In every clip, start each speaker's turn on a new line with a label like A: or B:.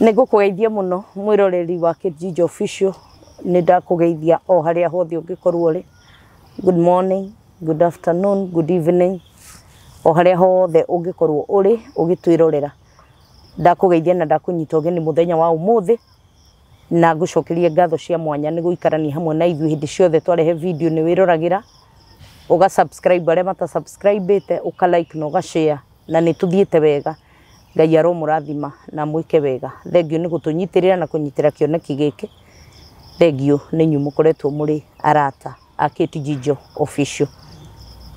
A: Nĩ ngũkũgeithia mũno mwĩroreri wa Kate Official, nĩ ndakũgeithia o harĩa hothe ũngĩkorwo ũrĩ. Good morning, good afternoon, good evening, o harĩa hothe ũngĩkorwo ũrĩ ũgĩtwĩrorera. Ndakũgeithia na ndakũnyita ũgeni mũthenya wa ũmũthĩ, na ngũcokerie ngatho cia mwanya nĩ gũikarania hamwe na ithuĩ hĩndĩ ciothe twarehe video nĩ wĩroragĩra, ũga subscribe arĩa mata subscribe ũka like na ũga share, na nĩ tũthiĩte wega. Ngai aromũrathima na mwĩke wega. Thengiũ nĩ gũtũnyitĩrĩra na kũnyitĩra kĩoneki gĩkĩ. Thengiũ nĩ inyuĩ mũkoretwo mũrĩ arata a Kate Jijo Official.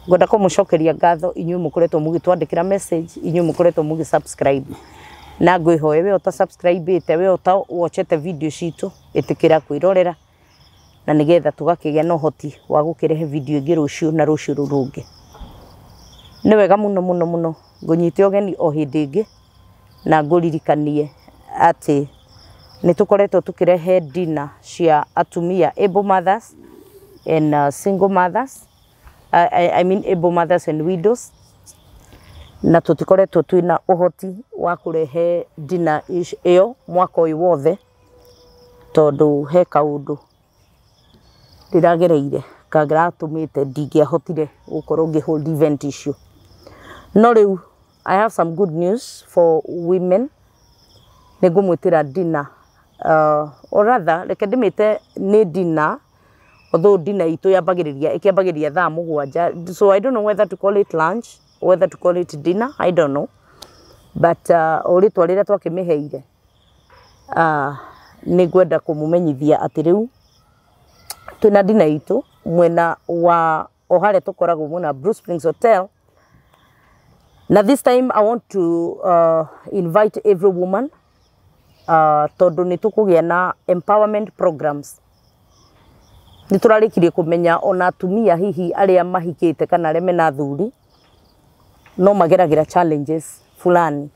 A: Ngwenda kũmũcokeria ngatho inyuĩ mũkoretwo mũgĩtwandĩkĩra message, inyuĩ mũkoretwo mũgĩ subscribe, na ngwĩhoe we ũta subscribe we ũta watchete video citũ, ĩtĩkĩra kwĩrorera na nĩgetha tũgakĩgĩa na ũhoti wa gũkĩrehe video ĩngĩ rũciũ na rũciũ rũu rũngĩ. Nĩ wega mũno mũno mũno ngũnyite ũgeni o hĩndĩ ĩngĩ na ngũririkanie atĩ nĩ tũkoretwo tũkĩrehe dinner cia atumia, able mothers and single mothers, I mean able mothers and widows, na tũtikoretwo twĩna ũhoti wa kũrehe dinner ĩyo mwaka ũyũ wothe tondũ he kaũndũ ndĩragereire kangĩratũmĩte ndingĩahotire gũkorwo ngĩ hold event icio. No rĩu I have some good news for women. Nĩ ngũmwĩtĩra dinner, or rather reke ndĩmĩte nĩ dinner, although dinner itũ yambagĩrĩria ĩkĩambagĩrĩria thaa 7, so I don't know whether to call it lunch or whether to call it dinner, I don't know, but o rĩtwa rĩrĩa twakĩmĩheire, nĩ ngwenda kũmũmenyithia atĩ rĩu twĩna dinner itũ mwena wa o harĩa tũkoragwo mwena wa Blue Springs Hotel. Na this time I want to invite every woman, tondũ nĩ tũkũgĩa na empowerment programs. Nĩ tũrarĩkirie kũmenya ona atumia hihi arĩa mahikĩte kana arĩa mena athuri no mageragĩra challenges fulani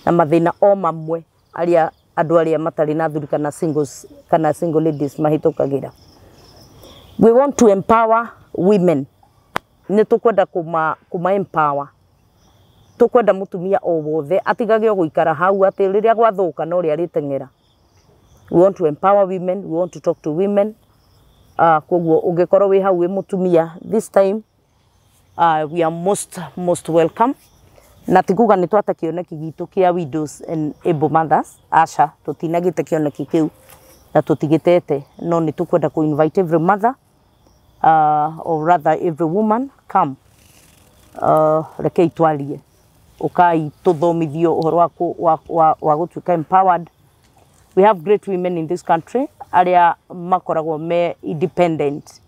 A: na mathĩna o mamwe arĩa andũ arĩa matarĩ na athuri kana singles kana single ladies mahĩtũkagĩra. We want to empower women. Nĩ tũkwenda kũma empower. Tũkwenda mũtumia o wothe atigage o gũikara hau atĩ rĩrĩa gwathũka no rĩa rĩteng'era. We want to empower women, we want to talk to women. Koguo ũngĩkorwo wĩ hau wĩ mũtumia, this time we are most most welcome. Na ti kuga nĩ twate kĩoneki gitũ kĩa widows and able mothers, aca, tũtinagĩte kĩoneki kĩu na tũtigĩtete, no nĩ tũkwenda kũ invite every mother, or rather every woman, come, rekei twarie, ũkai tũthomithio ũhoro wa gũtuĩka empowered. We have great women in this country arĩa makoragwo me independent.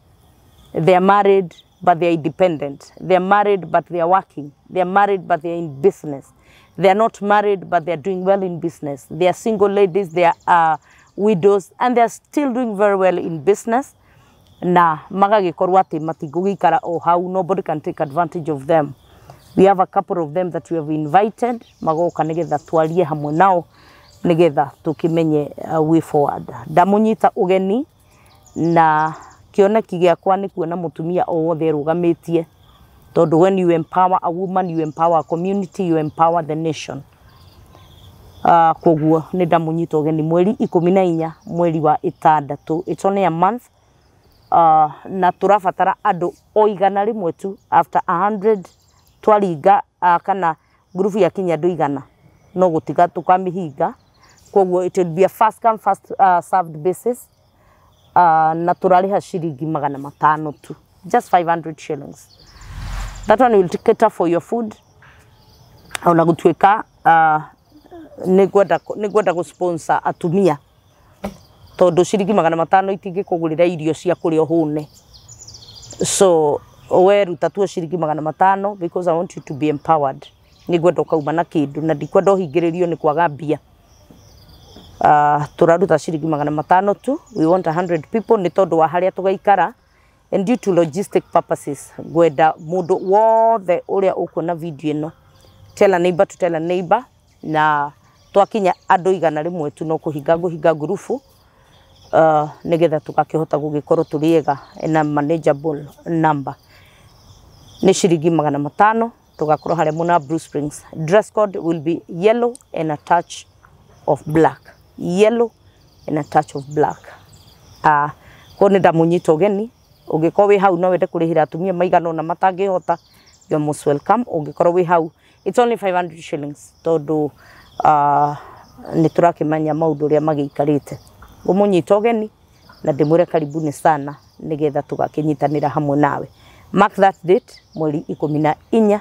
A: They are married but they are independent. They are married but they are working. They are married but they are in business. They are not married but they are doing well in business. They are single ladies, they are widows, and they are still doing very well in business. Na magagĩkorwo atĩ matingũgĩikara o hau, nobody can take advantage of them. We have a couple of them that we have invited magoka nĩgetha twarie hamwe nao nĩgetha tũkĩmenye way forward. Ndamũnyita ũgeni na kĩoneki gĩakwa nĩ kuona mũtumia o wothe erũgamĩtie, tondũ when you empower a woman, you empower a community, you empower the nation. Koguo nĩ ndamũnyita ũgeni mweri 14 mweri wa ĩtandatũ. It's only a month, na tũrabatara andũ o 100 tu. After 100 twaringa, kana ngurubu yakinya andũ 100, no gũtiga tũkamĩhinga. Koguo it will be a first come first served basis, na tũrarĩha ciringi 500 tu, just 500 shillings. That one will cater for your food. Ona gũtuĩka nĩ ngwenda gũ sponsor atumia, tondũ ciringi 500 itingĩkũgũrĩra irio cia kũrĩa ũhũne, so weruta tuo ciringi 500 because I want you to be empowered. Nĩ ngwenda ũkauma na kĩndũ na ndikwenda ũhingĩrĩrio nĩ kwaga mbia. Tũraruta ciringi 500 tu. We want 100 people nĩ tondũ wa harĩa tũgaikara and due to logistic purposes. Ngwenda mũndũ wothe ũrĩa ũkuona video ĩno, tell a neighbor to tell a neighbor, na twakinya andũ 100 tu no kũhinga ngũhinga ngurubu, nĩgetha tũgakĩhota gũgĩkorwo tũrĩ ega in a manageable number. Nĩ ciringi 500. Tũgakorwo harĩa mũna Blue Springs. Dress code will be yellow and a touch of black, yellow and a touch of black. Koguo nĩ ndamũnyita ũgeni, ũngĩkorwo wĩ hau no wende kũrĩhĩra atumia maigana ũna matangĩhota, you're most welcome. Ũngĩkorwo wĩ hau, it's only 500 shillings tondũ nĩ tũrakĩmenya maũndũ ũrĩa magĩikarĩte. Ngũmũnyita ũgeni na ndĩmwĩre karibuni sana nĩgetha tũgakĩnyitanĩra hamwe nawe. Mark that date, mweri 14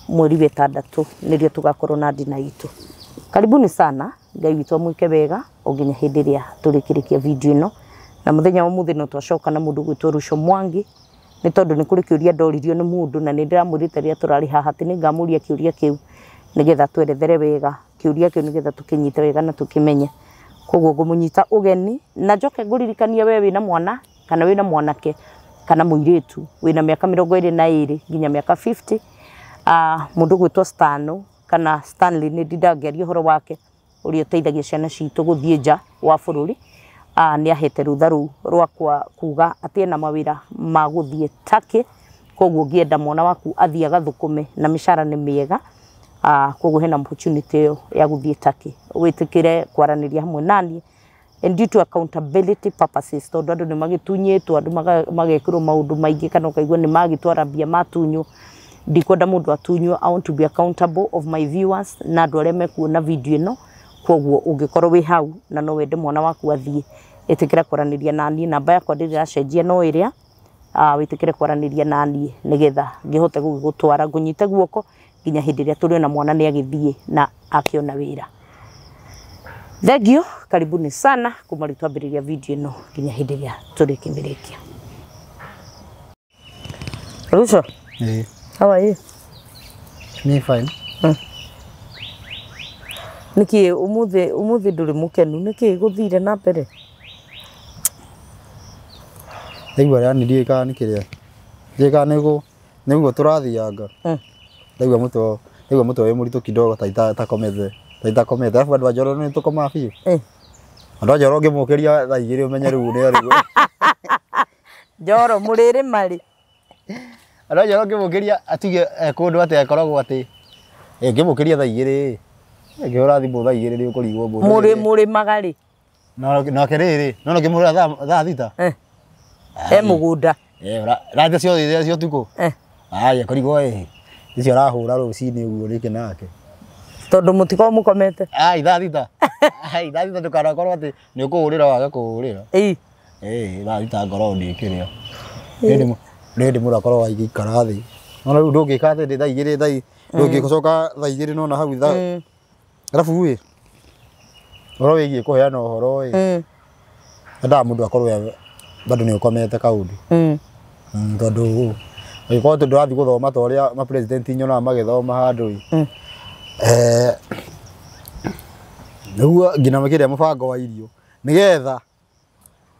A: mweri wa 6 nĩrĩo tũgakorwo na ndina itũ. Karibuni sana, Ngai witũ amwĩke wega o nginya hĩndĩ ĩrĩa tũrĩkĩrĩkia video ĩno. Na mũthenya wa ũmũthĩ no twacoka na mũndũ gwĩtwo Ruco Mwangi, nĩ tondũ nĩ kũrĩ kĩũria ndoririo nĩ mũndũ na nĩ ndĩramwĩrĩte rĩrĩa tũrarĩ haha atĩ nĩ ngamũria kĩũria kĩu nĩgetha twerethere wega kĩũria kĩu nĩgetha tũkĩnyite wega na tũkĩmenye. Koguo ngũmũnyita ũgeni na njoke ngũririkanie we wĩna mwana kana wĩna mwanake kana mũirĩtu wĩna mĩaka 22 nginya mĩaka 50, mũndũ gwĩtwo Stano kana Stanley, nĩ ndingĩaria ũhoro wake, ũrĩa ũteithagia ciana citũ gũthiĩ nja wa bũrũri. Nĩ ahete rũtha rũu rwakwa kuga atĩ ena mawĩra ma gũthiĩ Turkey. Koguo ũngĩenda mwana waku athiĩ agathũkũme na mĩcara nĩ mĩega, koguo hena opportunity ĩyo ya gũthiĩ Turkey, wĩtĩkĩre kwaranĩria hamwe naniĩ. And due to accountability purposes, tondũ andũ nĩ magĩtunyĩtwo, andũ magekĩrwo maũndũ maingĩ kana ũkaigua nĩ magĩtwara mbia matunywo, ndikwenda mũndũ atunywo. I want to be accountable of my viewers na andũ arĩa mekuona video ĩno. Koguo ũngĩkorwo wĩ hau na no wende mwana waku athiĩ, ĩtĩkĩra kwaranĩria naniĩ. Namba yakwa ndĩrĩ ĩracenjia no ĩrĩa, wĩtĩkĩre kwaranĩria naniĩ nĩgetha ngĩhote gũgĩgũtwara, ngũnyite guoko nginya hĩndĩ ĩrĩa tũrĩona mwana nĩ agĩthiĩ na akĩona wĩra. Thank you, karibuni sana kuma rĩu twambĩrĩria video ĩno nginya hĩndĩ ĩrĩa tũrĩkĩmĩrĩkia. Ruco,
B: Eh,
A: how are you?
B: Me fine.
A: Nĩkĩ ũmũthĩ ndũrĩ mũkenu? Nĩkĩ gũthire na mbere?
B: Ndaigua yani ndiũĩ kana nĩ kĩrĩa. Ndiũĩ kana nĩguo nĩguo tũrathianga. Ndaigua mũtwe wĩ mũritũ kidogo ta itakomete. Ta itakomete. Arabu andũ a Njoro nĩ tũkomaga biũ. Andũ a Njoro ũngĩmũkĩria thaa 2 ũmenye rĩu nĩ arĩguo.
A: Njoro mũrĩrĩ marĩ.
B: Andũ a Njoro ũngĩmũkĩria atige kũndũ atĩ akoragwo atĩ ngĩmũkĩria thaa 2 ngĩhũra thimũ thaa 2 nĩ ũkũrigwo mũndũ.
A: Mũrĩ mũrĩmaga rĩ?
B: Nake rĩrĩ no ngĩmũhũra thaa 6.
A: E mũgũnda.
B: Thaa ciothe cia ũtukũ. Aya kũrigwo ĩ icio arahũra rũcinĩ ũguo rĩkĩ nake.
A: Tondũ mũtikoragwo mũkomete.
B: Ai thaa 6. Ai thaa 6 ndũkanakorwo atĩ nĩ ũkũhũrĩra wage kũhũrĩra. Thaa 6 ngorwo ndĩkĩrĩa. Rĩndĩ mũndũ akorwo agĩikara thĩ. No rĩu ndũngĩka atĩ thaa 2 thaa ndũngĩcoka thaa 2 nona hau thaa. Arabu ĩ ũhoro wĩgiĩ kũheana ũhoro ĩ endaga mũndũ akorwo bado nĩ ũkomete kaũndũ. Tondũ ũngĩkorwo atĩ ndũrathiĩ gũthoma ta ũrĩa ma president nyonaga magĩthoma handũ ĩ. Nĩguo nginya makĩria mũbango wa irio nĩgetha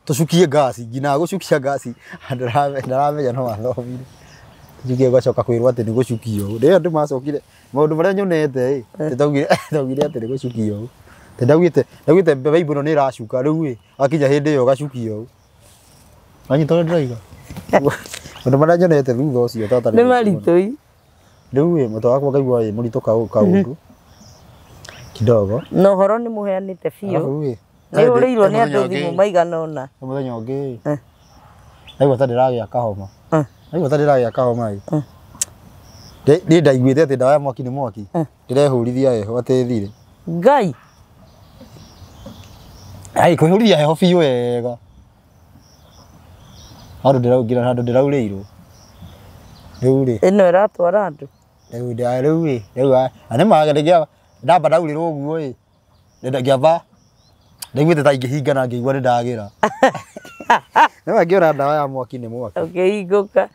B: tũcukie ngasi, nginya gũcukia ngasi ndaramenya no athomire. Tũcukie ũgacoka kwĩrwo atĩ nĩ gũcukio ũũ. Rĩrĩa andũ macokire maũndũ marĩa nyonete ĩ ndaugire atĩ nĩ gũcukio ũũ. Ndaugĩte mbembe ĩno nĩ ĩracuka rĩu ĩ akinya hĩndĩ ĩyo ũgacukia ũũ. Wanyita ũrĩa ndĩroiga? Maũndũ marĩa nyonete thutha ũcio tata
A: Nĩ maritũ ĩ.
B: Rĩu ĩ mũtwe wakwa ngaigua wĩ mũritũ kaũndũ kidogo.
A: Na ũhoro nĩ mũheanĩte biũ.
B: Arabu ĩ
A: Nĩ ũrĩirwo nĩ andũ thimũ maigana ũna.
B: Mũthenya ũngĩ ĩ ndaigua ta ndĩragĩa kahoma. Ndaigua ta ndĩragĩa kahoma ĩ. Niĩ ndaiguĩte atĩ ndawa ya mwaki nĩ mwaki. Ndĩrehũrithia heho atĩ ĩthire.
A: Ngai.
B: Ai kwĩhũrithia heho biũ wega. Handũ ndĩraingĩra handũ ndĩraurĩirwo. Rĩu rĩ.
A: Ĩno ĩratwara andũ.
B: Rĩu rĩu ĩ rĩu na nĩ ma ndamba ndaurĩrwo ũguo ĩ ngĩamba ndaiguĩte ta ingĩhingana ngĩigua nĩ ndagĩra. Nĩ ngĩona ndawa ya mwaki nĩ mwaki.
A: Ũkĩhingũka.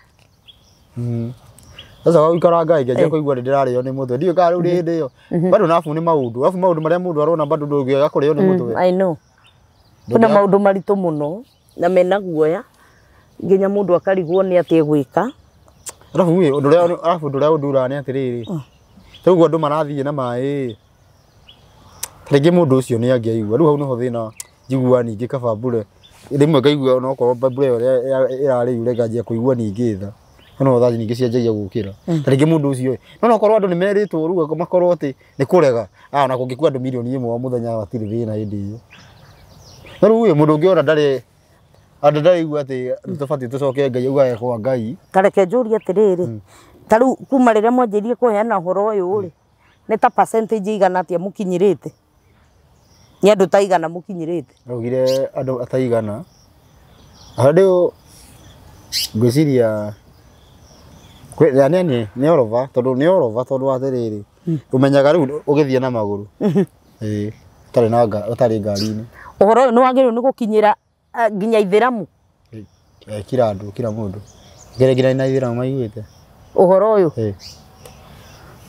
B: Sasa gũikara ngai ngĩanjia kũigua nĩ ndĩrarĩo nĩ mũtwe. Ndiũĩ kana rĩu nĩ hĩndĩ ĩyo. Bado nabu nĩ maũndũ. Arabu maũndũ marĩa mũndũ arona bado ndũngĩaga kũrĩo nĩ mũtwe.
A: I know. Kwĩna maũndũ maritũ mũno na mena guoya nginya mũndũ akarigwo nĩ atĩ egwĩka.
B: Arabu ĩ ũndũ ũrĩa arabu ũndũ ũrĩa ũnduraga nĩ atĩrĩrĩ. Rĩu ũguo andũ marathiĩ na maĩ. Ta rĩngĩ mũndũ ũcio nĩ angĩaigua. Rĩu hau nĩho thĩna njiguaga ningĩ kaba mbure. Rĩmwe ngaigua onokorwo mbura ĩyo ĩrarĩ yure nganjia kũigua ningĩ tha. No thaa nyingĩ cianjagia gũkĩra. Ta rĩngĩ mũndũ ũcio no okorwo andũ nĩ merĩtwo rĩu makorwo atĩ nĩ kũrega. Ona kũngĩkua andũ mirioni 1 o mũthenya hatirĩ thĩna hĩndĩ ĩyo. No rĩu mũndũ ũngĩ ona ndarĩ andũ ndaraigua atĩ tũbatiĩ tũcoke Ngai auga kwa Ngai.
A: Ta reke njũrie atĩrĩrĩ, ta rĩu kuma rĩrĩa mwanjĩrĩirie kũheana ũhoro ũyũ rĩ, nĩ ta percentage igana atĩa mũkinyĩrĩte? Nĩ andũ ta igana mũkinyĩrĩte?
B: Augire andũ ataigana. Andũ ngwĩciria nĩ orova tondũ nĩ orova tondũ atĩrĩrĩ ũmenyaga rĩu ũgĩthiĩ na magũrũ. Ĩĩ, ũtarĩ na ũtarĩ ngari-inĩ.
A: Ũhoro ũyũ nĩ wagĩrĩirwo nĩ gũkinyĩra nginya ithĩramu?
B: Kila andũ, kila mũndũ. Nginya na ithĩramu maiguĩte.
A: Ũhoro ũyũ?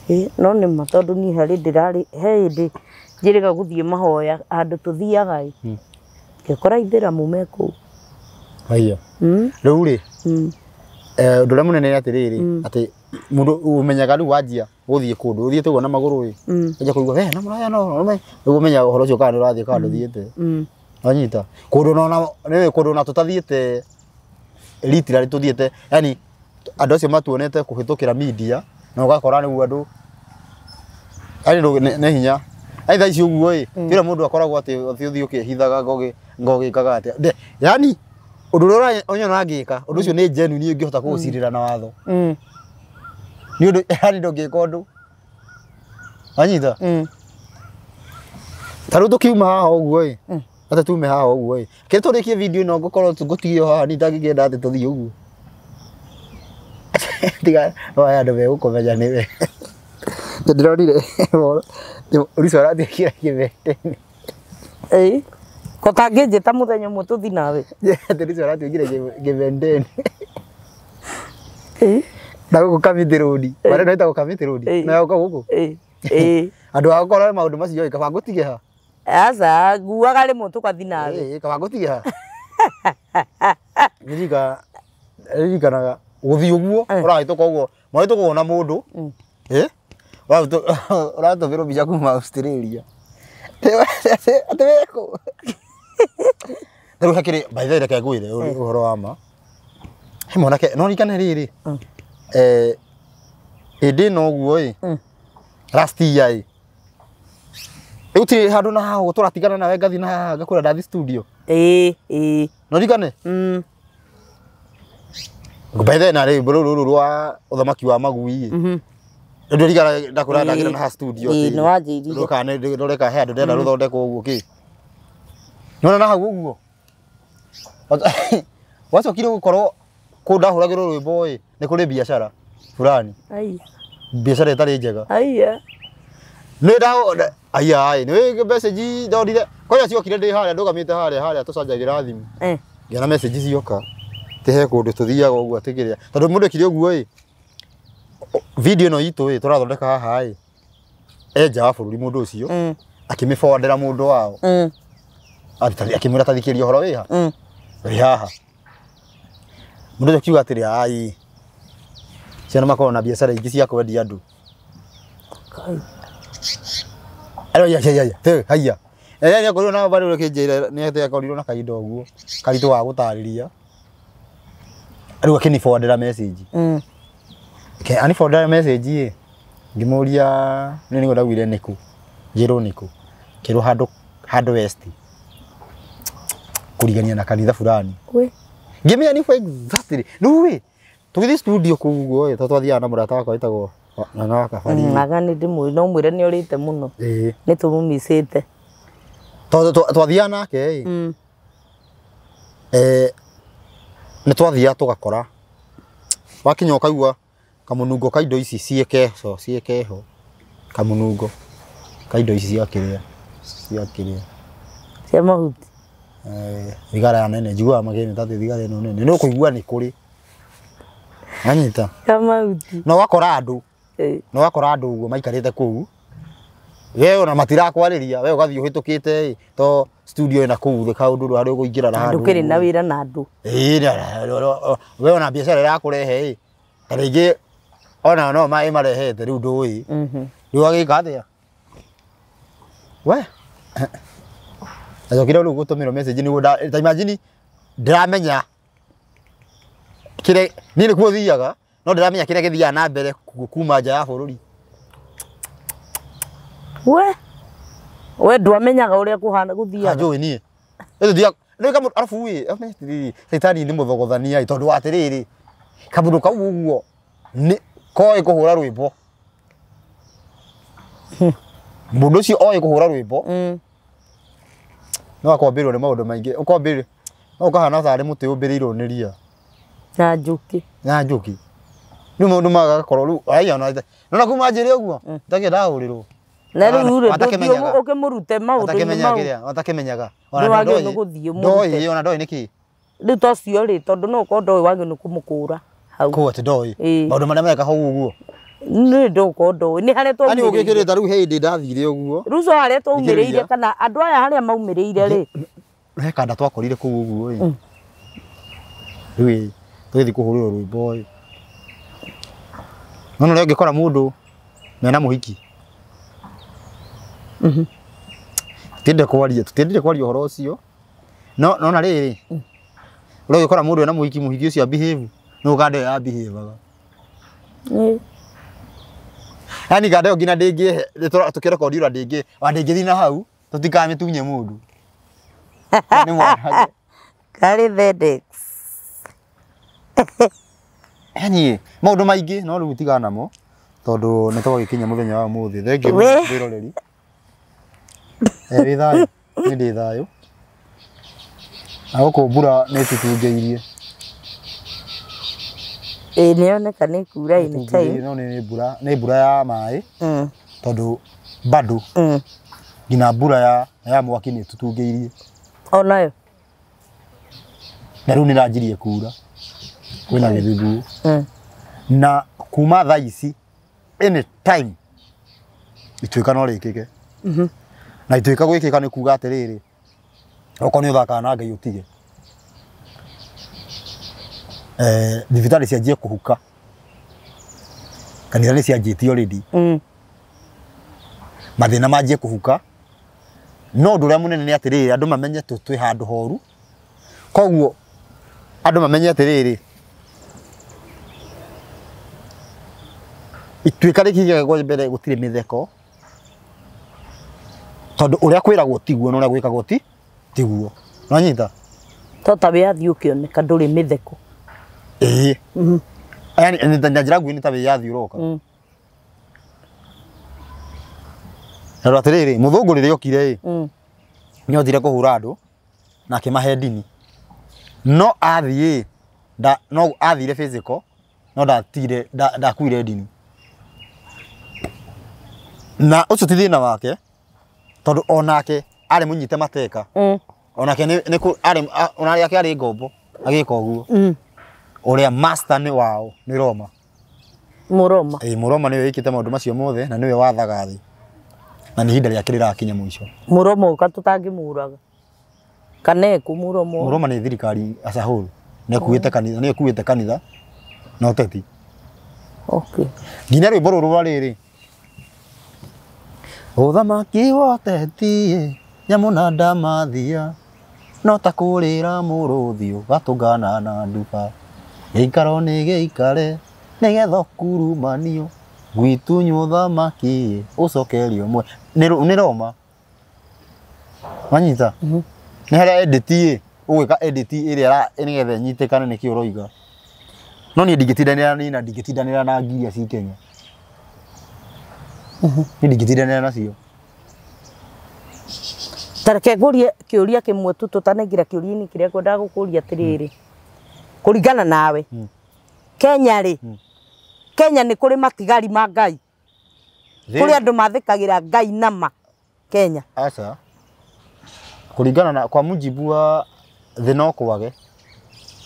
A: Ĩĩ, no nĩ ma tondũ niĩ harĩ ndĩrarĩ he hĩndĩ njĩrĩga gũthiĩ mahoya handũ tũthiaga ĩ. Ngĩkora ithĩramu me kũu.
B: Haiya. Rĩu rĩ, ũndũ ũrĩa mũnene nĩ atĩrĩrĩ, atĩ mũndũ ũmenyaga rĩu wanjia gũthiĩ kũndũ ũthiĩte ũguo na magũrũ ĩ, wanjia kũigua we na mũraya no rĩu ũmenyaga ũhoro ũcio kana nĩ ũrathiĩ kana ndũthiĩte. Wanyita kũndũ na nĩ kũndũ na tũtathiĩte literally tũthiĩte, yani andũ acio matuonete kũhĩtũkĩra media na ũgakora rĩu andũ yani nĩ hinya. Ai thaa ici ũguo ĩ, kila mũndũ akoragwo atĩ ũthiĩ ũkĩhithaga ngogĩkaga atĩa. Yani ũndũ ũrĩa ũnyona ngĩka ũndũ ũcio nĩ genuine ũngĩhota kũũcirĩra na watho. Nĩ ũndũ yani ndũngĩka ũndũ. Wanyita? Ta rĩu tũkiuma haha ũguo ĩ, atĩ tume haha ũguo ĩ, kĩrĩa tũrĩkie video ĩno ngũkorwo ngũtigio haha niĩ ndangĩkĩenda atĩ tũthiĩ ũguo. Tiga no aya andũ megũkũmenya nĩwe. Ndĩronire Ruto arathiĩ kĩbete-inĩ.
A: Ĩĩ. Ko tangĩnjĩta mũthenya ũmwe tũthiĩ nawe.
B: Atĩ Ruto arathiĩ kĩbendeni.
A: Ĩĩ.
B: Na gũkũ Kamiti Road. Barĩa ĩtagwo Kamiti Road. Na gũka gũkũ.
A: Ĩĩ.
B: Andũ a gũkorwo maũndũ macio ĩ kaba ngũtige ha.
A: Aca, nguaga rĩmwe tũgathiĩ nawe.
B: Ĩĩ, kaba ngũtige ha. Ndirikanaga gũthiĩ ũguo ũrahĩtũka ũguo mwahĩtũka na mũndũ. Ĩĩ. Ũratũmĩrwo mbica kuma Australia. Atĩ wĩkũ? Ta rĩu hakĩrĩ by the way reke ngwĩre ũhoro wa ma. He mwanake no ririkane rĩrĩ. Hĩndĩ ĩno ũguo ĩ, last year ĩ, rĩu tirĩ handũ na haha ũguo tũratigana nawe ngathiĩ na haha ngakwĩra ndathiĩ studio.
A: Ĩĩ, ĩĩ.
B: No ririkane? By the way na rĩu rũrũ rwa ũthamaki wa magui ĩ. Ndirikana ndakwĩra ndagĩra na haha studio.
A: Ĩĩ, nĩ wanjĩrire.
B: Rũka ndoreka he andũ ndĩrenda rũthondekwo ũguo kĩ. Nĩwona na hau ũguo. Wacokire gũkorwo kũu ndahũragĩrwo rwĩmbo ĩ, nĩ kũrĩ biacara fulani.
A: Aiya.
B: Biacara ĩtarĩ njega.
A: Aiya.
B: Nĩ nda aiya ĩ, nĩ message ndonire. Kwanja ciokire ndĩ harĩa ndũgamĩte harĩa harĩa tũcanjagĩra thimũ. Ngĩona message cioka. Ti he kũndũ tũthiaga ũguo atĩ kĩrĩa. Tondũ mũndũ ekire ũguo ĩ, video ĩno itũ ĩ tũrathondeka haha ĩ, e nja wa bũrũri mũndũ ũcio. Akĩmĩbondera mũndũ wao. Akĩmwĩra tathikĩria ũhoro wĩha. Wĩ haha. Mũndũ ũcio akiuga atĩrĩ, ai, ciana makoragwo na biacara ingĩ cia kwendia andũ. Aya, aya, aya, te, haiya. Aya nĩ akorirwo na barĩ ũkĩnjĩra nĩ atĩ akorirwo na kahinda ũguo karitũ ga gũtarĩria. Rĩu akĩnibondera message. Anibondera message ĩ, ngĩmũria nĩ nĩguo ndaugire nĩkũ. Njĩrwo nĩkũ. Kĩrwo handũ West. Kũrigania na kanitha fulani. Ngĩmenya nĩ exactly. Rĩu ĩ, tũgĩthiĩ studio kũu ũguo ĩ, tondũ twathiaga na mũrata wakwa wĩtagwo Ng'ang'a wa Kabari.
A: Ng'ang'a nĩ ndĩmũĩ, no mwĩre nĩ orĩte mũno.
B: Ĩĩ.
A: Nĩ tũmũmicĩte.
B: Tondũ twathiaga nake ĩ. Nĩ twathiaga tũgakora. Wakinya ũkaigua kamũnungo ka indo ici ciĩkeho, ciĩkeho. Kamũnungo ka indo ici cia kĩrĩa, cia kĩrĩa.
A: Cia mahuti.
B: Thigara nene, njiguaga makĩmĩta atĩ thigara ĩno nene. Nĩ ũkũigua nĩ kũrĩ. Wanyita?
A: Cia mahuti.
B: Na ũgakora andũ. Na ũgakora andũ ũguo maikarĩte kũu. We ona matirakwarĩria, we ũgathiĩ ũhĩtũkĩte ĩ, to studio ĩna kũu thĩ kaũndũ harĩa ũkũingĩra na handũ.
A: Ndũkĩrĩ na wĩra na andũ.
B: Ĩĩ, we ona biacara ĩrakũrehe ĩ. Ta rĩngĩ ona no ĩmarehete rĩu ndũĩ. Rĩu agĩka atĩa? We. Acokire rĩu gũtũmĩrwo message nĩguo ta imagine ndĩramenya kĩrĩa niĩ nĩkuo thiaga No ndĩramenya kĩrĩa gĩthiaga na mbere kuma nja ya bũrũri.
A: We ndwamenyaga ũrĩa kũhana gũthiaga.
B: Njũĩ niĩ. Ĩthiaga rĩu kamũndũ arabu ĩ amenye atĩrĩrĩ caitani nĩ mũthogothania ĩ tondũ wa atĩrĩrĩ kamũndũ kau ũguo nĩ koĩ kũhũra rwĩmbo. Mũndũ ũcio oĩ kũhũra rwĩmbo. No akwambĩrĩrio nĩ maũndũ maingĩ ũkwambĩrĩrio no ũkahana tarĩ mũtĩ ũmbĩrĩirwo nĩ ria.
A: Na njũkĩ.
B: Na njũkĩ. Rĩu maũndũ magakorwo rĩu aya ona no kuma njĩre ũguo ntakĩ ndahũrĩrwo.
A: Na rĩu rĩ ndũthiĩ ũkĩmũrute maũndũ-inĩ mau.
B: Atakĩmenyaga.
A: Ona ndoĩ
B: ona ndoĩ nĩkĩ.
A: Rĩu to cio rĩ tondũ no ũkorwo ndoĩ wagĩrĩirwo nĩ kũmũkũra hau.
B: Kũu atĩ ndoĩ. Maũndũ marĩa mareka hau ũguo.
A: Nĩ ndũkorwo ndoĩ nĩ harĩa twaumĩrĩire.
B: Ani ũgĩkĩrĩte rĩu he hĩndĩ ndathire ũguo.
A: Rĩu so harĩa twaumĩrĩire kana andũ aya harĩa maumĩrĩire rĩ.
B: He kanda twakorire kũu ũguo ĩ. Rĩu ĩ tũgĩthiĩ kũhũrĩrwo rwĩmbo ĩ. No ũrĩa ũngĩkora mũndũ mena mũhiki. Tũtiendire kwaria ũhoro ũcio. No nona rĩrĩ. Ũrĩa ũngĩkora mũndũ ena mũhiki mũhiki ũcio behave no kanda ĩyo ya behave-aga. Yaani kanda ĩyo nginya ndĩngĩ tũkĩrekondi ũrĩa ndĩngĩ wa ndĩngĩthiĩ na hau tũtikamĩtunye mũndũ. Nĩ mwanake.
A: Karĩ Thedex.
B: Yaani maũndũ maingĩ no rĩu tigana namo tondũ nĩ twagĩkinya mũthenya wa ũmũthĩ. Thengiũ mwĩroreri. Wĩ thayũ, niĩ ndĩ thayũ. Na gũkũ mbura nĩ ĩtũtungĩirie.
A: Ĩĩ nĩ yoneka nĩ kura any time.
B: No nĩ mbura ya maĩ. Tondũ bado nginya mbura ya mwaki nĩ ĩtũtungĩirie.
A: Onayo.
B: Na rĩu nĩ ĩranjirie kura. Kwĩna gĩthithu. Na kuma thaa ici any time ituĩka no rĩkĩke. Na ituĩka gwĩkĩka nĩ kuga atĩrĩrĩ okorwo nĩ ũthakaga na Ngai ũtige. Thibitarĩ cianjie kũhuka. Kanitha nĩ cianjĩtie already. Mathĩna manjie kũhuka. No ũndũ ũrĩa mũnene nĩ atĩrĩrĩ andũ mamenye twĩ handũ horu. Koguo andũ mamenye atĩrĩrĩ ituĩka rĩkĩgĩa mbere gũtirĩ mĩtheko. Tondũ ũrĩa kwĩragwo tiguo na ũrĩa gwĩkagwo tiguo. Nĩwanyita?
A: To ta wĩyathi ũkĩoneka ndũrĩ mĩtheko.
B: Ĩĩ. Yaani na njĩra nguhĩ nĩ ta wĩyathi ũroka. Na atĩrĩrĩ mũthũngũ rĩrĩa okire ĩ nĩ othire kũhũra andũ na akĩmahe ndini. No athiĩ no athire physical no ndatigire ndakuire ndini. Na ũcio ti thĩna wake tondũ onake arĩ mũnyite mateka. Onake nĩ arĩ ona yake arĩ ngombo agĩka ũguo. Ũrĩa master nĩ wao nĩ Roma.
A: Mũroma.
B: Ĩĩ Mũroma nĩwe wĩkĩte maũndũ macio mothe na nĩwe wathaga thĩ. Na nĩ ihinda rĩake rĩrakinya mũico.
A: Mũroma ũka tũtangĩmũraga. Kana ekũ Mũroma.
B: Mũroma nĩ thirikari as a whole. Nĩ ĩkuĩte kanitha, nĩ ĩkuĩte kanitha na ũteti.
A: Okay.
B: Nginya rwĩmbo rũrũ rwa rĩrĩ. Ũthamaki wa ũteti nyamũ na ndamathia no ta kũrĩra mũrũthi ũgatũngana na nduba. Gĩikaro nĩ gĩikare nĩgetha ũkurumanio gwitunywo ũthamaki ũcokerio mwe. Nĩ Roma. Wanyita? Nĩ harĩa edit ĩ ũgwĩka edit ĩrĩa nĩgetha ĩnyitĩkane nĩkĩ ũroiga. No niĩ ndingĩtindanĩra niĩ na ndingĩtindanĩra na ngiria ci Kenya. Niĩ ndingĩtindanĩra nacio.
A: Ta reke ngũrie kĩũria kĩmwe tu tũtanaingĩra kĩũria-inĩ kĩrĩa ngwendaga gũkũria atĩrĩrĩ. Kũringana nawe. Kenya rĩ. Kenya nĩ kũrĩ matigari ma Ngai. Kũrĩ andũ mathĩkagĩra Ngai nama Kenya.
B: Aca. Kũringana na kwa mujibu wa thĩ no kwage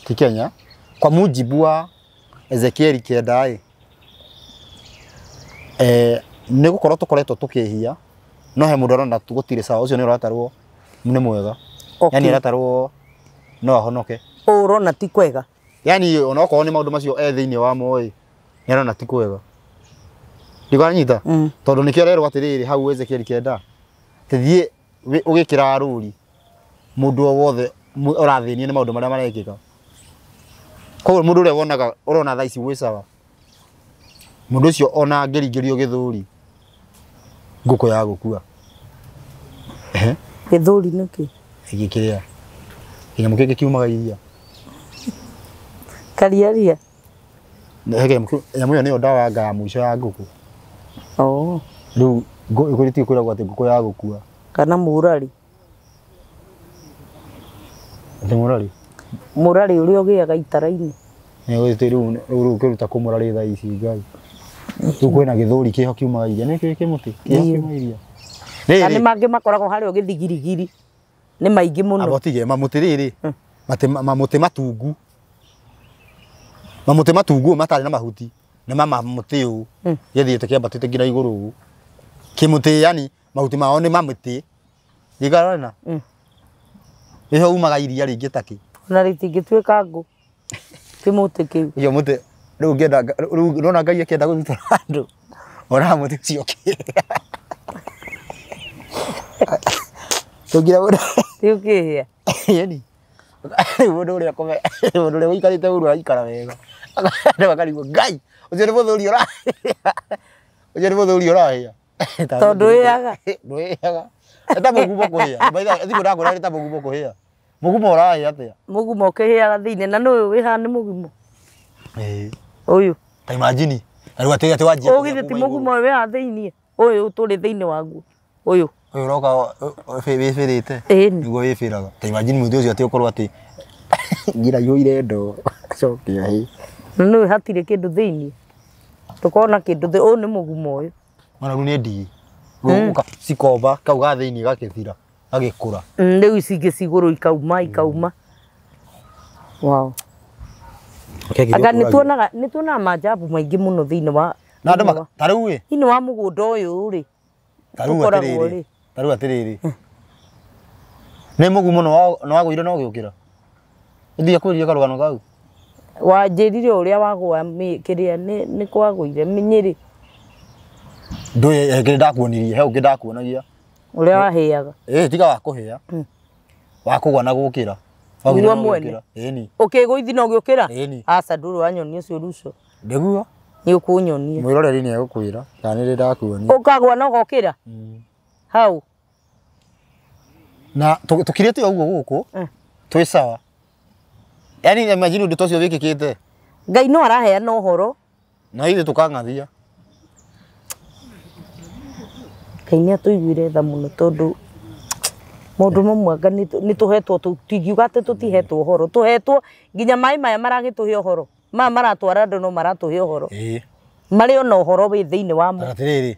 B: ti Kenya. Kwa mujibu wa Ezekieli 9 ĩ nĩ gũkorwo tũkoretwo tũkĩhia no he mũndũ arona gũtirĩ sawa ũcio nĩ ũratarwo nĩ mwega. Yaani aratarwo no ahonoke.
A: Ũrona ti kwega.
B: Yaani onokorwo nĩ maũndũ macio e thĩinĩ wamo ĩ nĩ arona ti kwega. Ndikanyita tondũ nĩkĩo arerwo atĩrĩrĩ hau Ezekieli 9 tĩthiĩ ũgĩkĩra rũri mũndũ o wothe ũrathĩnio nĩ maũndũ marĩa marekĩka. Koguo mũndũ ũrĩa wonaga ũrona thaa ici gwĩ sawa Mũndũ ũcio ona angĩringĩrio gĩthũri ngũkũ ya gũkua. Ehe.
A: Gĩthũri nĩkĩ?
B: Gĩkĩ kĩrĩa. Kĩnyamũ kĩngĩ kiumaga iria.
A: Kariaria.
B: Nyamũ ĩyo nĩyo ndawa ya mũico ya ngũkũ.
A: Oh.
B: Rĩu ngũkũ kwĩragwo atĩ ngũkũ ya gũkua.
A: Kana mũrari.
B: Atĩ mũrari?
A: Mũrari ũrĩa ũgĩaga itara-inĩ.
B: Nĩ rĩu rĩu ũkĩruta kũ mũrari thaa ici Ngai. Rĩu kwĩna gĩthũri kĩho kiumaga iria. Nĩ kĩĩ kĩmũtĩ? Kĩho kiumaga iria.
A: Na nĩ mangĩ makoragwo harĩa gĩthigirigiri. Nĩ maingĩ mũno.
B: Abo tige mamũtĩ rĩrĩ. Mamũtĩ matungu. Mamũtĩ matungu matarĩ na mahuti. Nĩ mamũtĩ ũũ. Gĩthiĩte kĩambatĩte nginya igũrũ ũũ. Kĩmũtĩ yani mahuti mao nĩ mamũtĩ. Ndikarona. Ĩho umaga iria rĩngĩ takĩ.
A: Na rĩtingĩtuĩka ngũ. Kĩmũtĩ kĩu.
B: Ũcio mũtĩ rĩu ngĩenda rĩu ndona Ngai akĩenda gũthutura andũ. Ona mũtĩ ũcio ũkĩhĩa. Tũngira mũndũ.
A: Ti ũkĩhĩa.
B: Ĩni. Rĩu mũndũ ũrĩa kũme mũndũ ũrĩa ũikarĩte ũru araikara wega. Andũ makarigwo Ngai ũcio nĩ mũthuri ũrahĩa. Ũcio nĩ mũthuri ũrahĩa.
A: Tondũ wĩaga.
B: Ndwĩaga. Eta mũgumo kũhĩa. Thikũ ndakwĩra nĩ ta mũgumo kũhĩa. Mũgumo ũrahĩa atĩa?
A: Mũgumo ũkĩhĩaga thĩinĩ na nũyũ wĩ haha nĩ mũgumo.
B: Ĩĩ.
A: Ũyũ.
B: Ta imagine. Na rĩu atĩ wanjia.
A: Ũyũ githĩ ti mũgumo ũyũ wĩ haha thĩinĩ. Ũyũ tũrĩ thĩinĩ waguo. Ũyũ.
B: Ũyũ ũroka wĩbĩrĩte.
A: Ĩni.
B: Nĩguo wĩbĩraga. Ta imagine mũtĩ ũcio atĩ ũkorwo atĩ ngira iyũire ndoo. Acoke ahĩe.
A: Na nũyũ hatirĩ kĩndũ thĩinĩ. Tũkona kĩndũ thĩ. Ũyũ nĩ mũgumo ũyũ.
B: Ona rĩu nĩ ndigi. Rĩu cikomba kau ga thĩinĩ gagĩthira. Gagĩkũra.
A: Rĩu ici ingĩ cigũrũ ikauma ikauma. Wow. Anga nĩ tuonaga maajabu maingĩ mũno thĩinĩ wa
B: na andũ ta rĩu ĩ
A: thĩinĩ wa mũgũnda ũyũ rĩ.
B: Ta rĩu atĩrĩrĩ. Ta rĩu atĩrĩrĩ. Nĩ mũgumo no wagũire no ũgĩũkĩra. Ũthiĩ kwĩria karũgano kau.
A: Wanjĩrire ũrĩa wagũa kĩrĩa nĩ kwagũire Nyĩrĩ.
B: Ndũĩ kĩrĩa ndakuonirie, he ũngĩ ndakuonagia.
A: Ũrĩa wahĩaga.
B: Ĩĩ tiga wa kũhĩa. Wa kũgwa na gũkĩra.
A: Guo mwene.
B: Ĩni.
A: Ũkĩgũithi na ũgĩũkĩra?
B: Ĩni.
A: Aca ndũrĩ wanyonia ũcio Ruco.
B: Nĩguo.
A: Nĩ ũkũnyonia.
B: Mwĩroreri nĩ egũkwĩra kana nĩ ndakuonia.
A: Ũkagwa na ũgokĩra? Hau.
B: Na tũkirĩte ũguo gũkũ. Twĩ sawa. Yaani imagine ũndũ ta ũcio wĩkĩkĩte.
A: Ngai no araheana ũhoro.
B: Na ithuĩ tũkang'athia.
A: Ngai nĩ atũiguire tha mũno tondũ maũndũ mamwe anga nĩ tũhetwo tũtingiuga atĩ tũtihetwo ũhoro. Tũhetwo nginya maĩ maya maragĩtũhe ũhoro. Maya maratwara andũ no maratũhe ũhoro.
B: Ĩĩ.
A: Marĩ ona ũhoro wĩ thĩinĩ wamo.
B: Atĩrĩrĩ.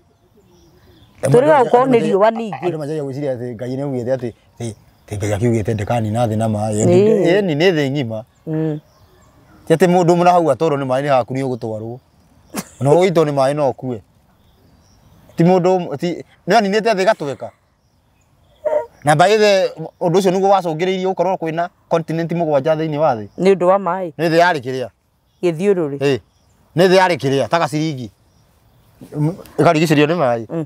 A: Tũrĩ gũkorwo nĩ riũa ningĩ.
B: Andũ manjagia gwĩciria atĩ Ngai nĩ augĩte atĩ Ngai akiugĩte ndakanina thĩ na maĩ. Ĩni nĩ thĩ ng'ima. Ti atĩ mũndũ mũna hau atwarwo nĩ maĩ nĩ haku nĩ ũgũtwarwo. Ona ũgũitwo nĩ maĩ no ũkue. Ti mũndũ ti nĩ aninĩte thĩ gatweka. Na by the ũndũ ũcio nĩguo wacũngĩrĩirie gũkorwo kwĩna continent mũgwanja thĩinĩ wa thĩ.
A: Nĩ ũndũ wa maĩ.
B: Nĩ thĩ yarĩ kĩrĩa.
A: Gĩthiũrũrĩ.
B: Ĩĩ. Nĩ thĩ yarĩ kĩrĩa ta gaciringi. Ĩkarigicĩrio nĩ maĩ.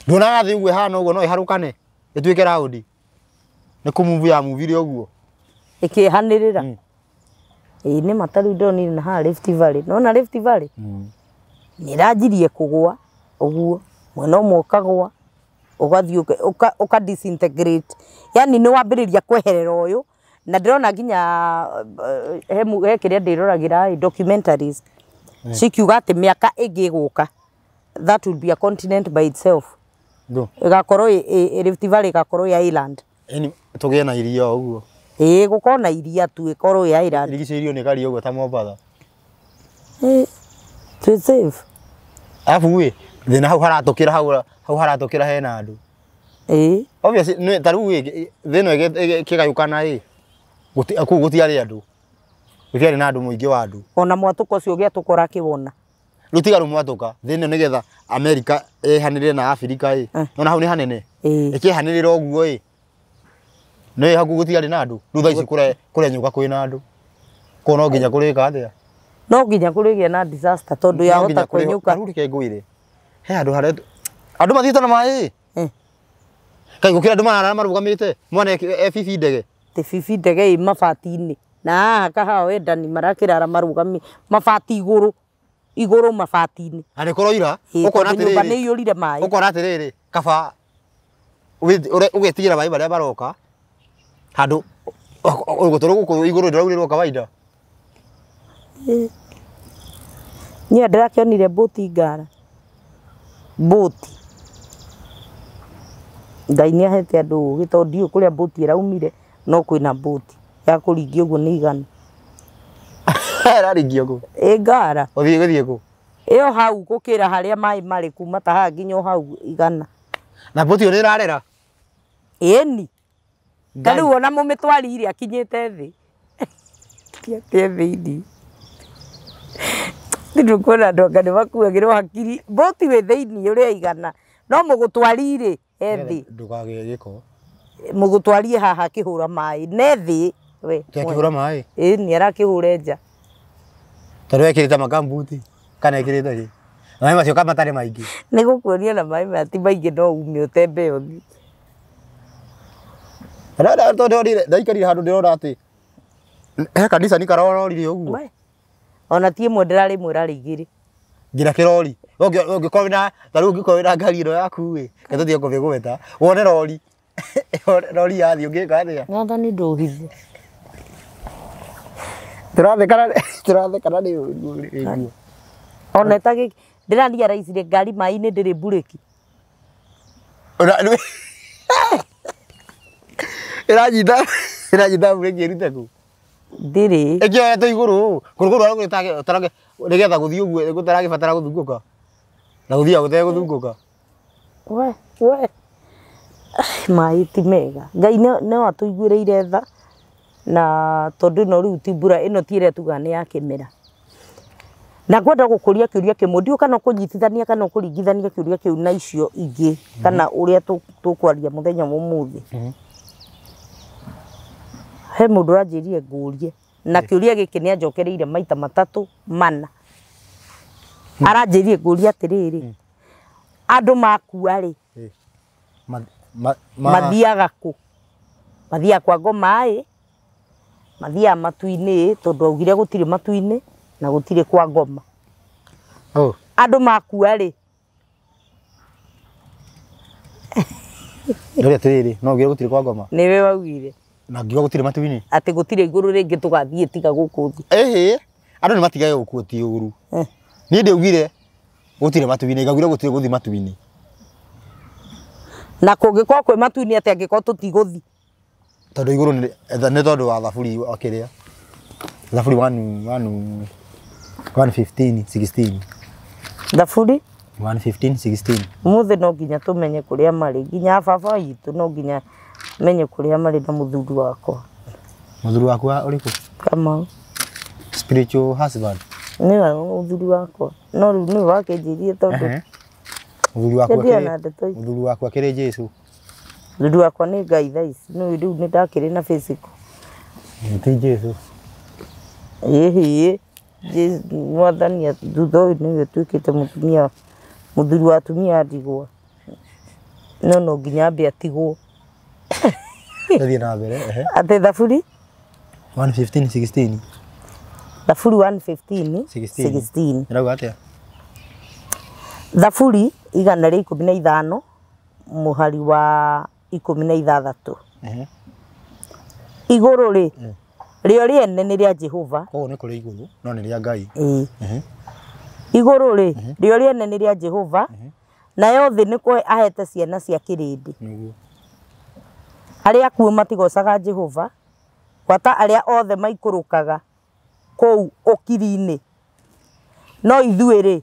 B: Nduonaga thĩ ũguo ĩhana ũguo no ĩharũkane ĩtuĩke raundi. Nĩ kũmove ya muvire ũguo.
A: Ĩkĩhanĩrĩra. Ĩĩ nĩ ma ta rĩu ndonire na haha Rift Valley. Nĩwona Rift Valley? Nĩ ĩranjirie kũgũa ũguo. Mwena ũmwe ũkagũa ũgathiĩ ũka disintegrate. Yani nĩ wambĩrĩria kweherera ũyũ na ndĩrona nginya he kĩrĩa ndĩroragĩra documentaries cikiuga atĩ mĩaka ĩngĩ ĩgũka that will be a continent by itself. Ĩgakorwo Rift Valley ĩgakorwo ĩ island.
B: Ĩni tũgĩe na iria ũguo.
A: Ĩĩ gũkorwo na iria tu ĩkorwo ĩ island.
B: Ĩrigicĩirio nĩ karia ũguo ta Mombatha.
A: Ĩĩ twĩ safe.
B: Arabu ĩ thĩna hau haratũkĩra hau haratũkĩra hena andũ.
A: Ĩĩ.
B: Obviously nĩ ta rĩu ĩ thĩ ĩno ĩkĩgayũkana ĩ kũu gũtiarĩ andũ. Gũtiarĩ na andũ mũingĩ wa andũ.
A: Ona mwatũka ũcio ũgĩatũka ũrakĩwona.
B: Rĩu tiga rĩu mwatũka thĩ ĩno nĩgetha America ĩhanĩrĩre na Africa ĩ. Nona hau nĩ hanene. Ĩkĩhanĩrĩra ũguo ĩ. Nĩ hau gũtiarĩ na andũ. Rĩu thaa ici kũrenyũka kwĩna andũ. Koguo no nginya kũrĩka atĩa?
A: No nginya kũrĩgĩa na disaster tondũ yahota kwenyũka.
B: Rĩu reke ngwĩre. He handũ harĩa andũ mathiĩte na maĩ. Kaĩ gũkĩra andũ marara marũgamĩte mwana e bibi ndege.
A: Ti bibi ndege ĩ mabati-inĩ. Na haha kahawa wendani marakĩrara marũgamĩ mabati igũrũ. igũrũ mabati-inĩ.
B: Na nĩ kũroira ũkona
A: atĩrĩrĩ nyũmba
B: atĩrĩrĩ
A: nĩ iyũrire maĩ.
B: Ũkona atĩrĩrĩ kaba ũgetigĩra maĩ marĩa maroka handũ ũgũtũrũ gũkũ igũrũ ndĩraurĩrwo kawaida.
A: Niĩ ndĩrakĩonire mbũti ngara. Mbũti. Ngai nĩ ahete andũ ũgĩ tondũ ndiũĩ kũrĩa mbũti ĩraumire no kwĩna mbũti ya kũringia ũguo nĩ igana.
B: Ĩraringio kũ?
A: Ĩ ngara.
B: Ũthiĩ gũthiĩ kũ?
A: Ĩyo hau gũkĩra harĩa maĩ marĩ kuma ta haha nginya o hau igana.
B: Na mbũti ĩyo nĩ ĩrarera?
A: Ĩni. Ta rĩu ona mũmĩtwari akinyĩte thĩ. Akinyĩte thĩinĩ. Ndikuona andũ anga nĩ makuagĩrwo hakiri. Mbũti wĩ thĩinĩ ũrĩa igana. No mũgũtwari rĩ e thĩ.
B: Ndũkagĩe gĩko.
A: Mũgũtwarie haha akĩhũra maĩ. Ne thĩ. We.
B: Akĩhũra maĩ?
A: Ĩni arakĩhũra nja.
B: Tondũ ekĩrĩte makambuti kana ekĩrĩte kĩ? Maĩ macio kama matarĩ maingĩ.
A: Nĩ gũkuonia na maĩ maya ti maingĩ no ume ũtembee ũthiĩ.
B: Tondũ ndaikarire handũ ndĩrona atĩ he kanitha nĩ karororire ũguo.
A: Ona ti ĩmwe ndĩrarĩ ĩmwe ĩrarĩ igĩrĩ.
B: Nginya kĩrori. Ũngĩkorwo wĩna ta rĩu ũngĩkorwo wĩna ngari ĩno yaku ĩ, reke tũtige kũmĩgweta, wone rori. Rori yathiĩ ũngĩka atĩa?
A: Mwathani ndũhithe.
B: Tũrathekana nĩ ũru.
A: Ona ĩtagĩ ndĩrarealize ngari maĩ-inĩ ndĩrĩ mburĩki.
B: Ĩranyita mburĩki ĩrute kũ?
A: Ndĩrĩ.
B: Ĩkĩoyetwo igũrũ, kũrũgũrũ nĩgetha gũthiĩ ũguo gũtaragĩbatara gũthungũka. Na gũthiaga gũtegũthungũka.
A: We, we. Maĩ ti mega. Ngai no atũiguĩrĩire tha na tondũ ĩno rĩu ti mbura ĩno ti ĩrĩa tugaga nĩ ya kĩmera. Na ngwenda gũkũria kĩũria kĩmwe ndiũĩ kana ũkũnyitithania kana ũkũringithania kĩũria kĩu na icio ingĩ kana ũrĩa tũkwaria mũthenya wa ũmũthĩ. He mũndũ ũranjĩrire ngũrie na kĩũria gĩkĩ nĩ anjokereire maita matatũ mana. Aranjĩrire ngũrie atĩrĩrĩ, andũ makua rĩ mathiaga kũ? Mathiaga kwa ngoma ĩ, mathiaga matu-inĩ tondũ augire gũtirĩ matu-inĩ na gũtirĩ kwa ngoma. Andũ makua rĩ
B: Ndore atĩrĩrĩ, no ugire gũtirĩ kwa ngoma?
A: Nĩwe waugire.
B: Na ngiuga gũtirĩ matu-inĩ?
A: Atĩ gũtirĩ igũrũ rĩngĩ tũgathiĩ tiga gũkũ thĩ.
B: Ĩhĩ, andũ nĩ matigage gũkua ti ũru. Niĩ ndĩaugire gũtirĩ matu-inĩ, ngaugire gũtirĩ gũthiĩ matu-inĩ.
A: Na kũngĩkorwo kwĩ matu-inĩ atĩ angĩkorwo tũtigũthiĩ?
B: Tondũ igũrũ nĩ tondũ wa thaburi wa kĩrĩa. Thaburi 1 115 16.
A: Thaburi
B: 115 16.
A: Mũthĩ no nginya tũmenye kũrĩa marĩ, nginya baba witũ no nginya menye kũrĩa marĩ na mũthuri wakwa.
B: Mũthuri waku ũrĩkũ?
A: Kamau.
B: Spiritual husband.
A: Nĩwe mũthuri wakwa. No rĩu nĩwe wakĩnjĩrire tondũ
B: Mũthuri waku
A: Ndendia na ndeto ici.
B: Mũthuri waku akĩrĩ Jesũ.
A: Mũthuri wakwa nĩ Ngai thaa ici. Nĩũĩ rĩu nĩ ndakĩrĩ na physical.
B: Ti Jesũ.
A: Ĩhĩ, Mwathani thutha ũyũ nĩwe ũtuĩkĩte mũtumia, mũthuri wa atumia a ndigwa. No no nginya ambe atigwo.
B: Ndathiĩ na mbere, ehe.
A: Atĩ thaburi?
B: 115 16.
A: Thaburi 115
B: 16.
A: 16.
B: Ĩrauga atĩa?
A: Thaburi 115 mũhari wa 16. Igũrũ rĩ, rĩo rĩene nĩ rĩa Jehova.
B: Koguo nĩ kũrĩ igũrũ no nĩ rĩa Ngai.
A: Igũrũ rĩ, rĩo rĩene nĩ rĩa Jehova, nayo thĩ nĩ kũhe ahete ciana cia kĩrĩndĩ.
B: Nĩguo.
A: Arĩa akuũ matigocaga Jehova, gwata arĩa othe maikũrũkaga kũu ũkiri-inĩ. No ithuĩ rĩ,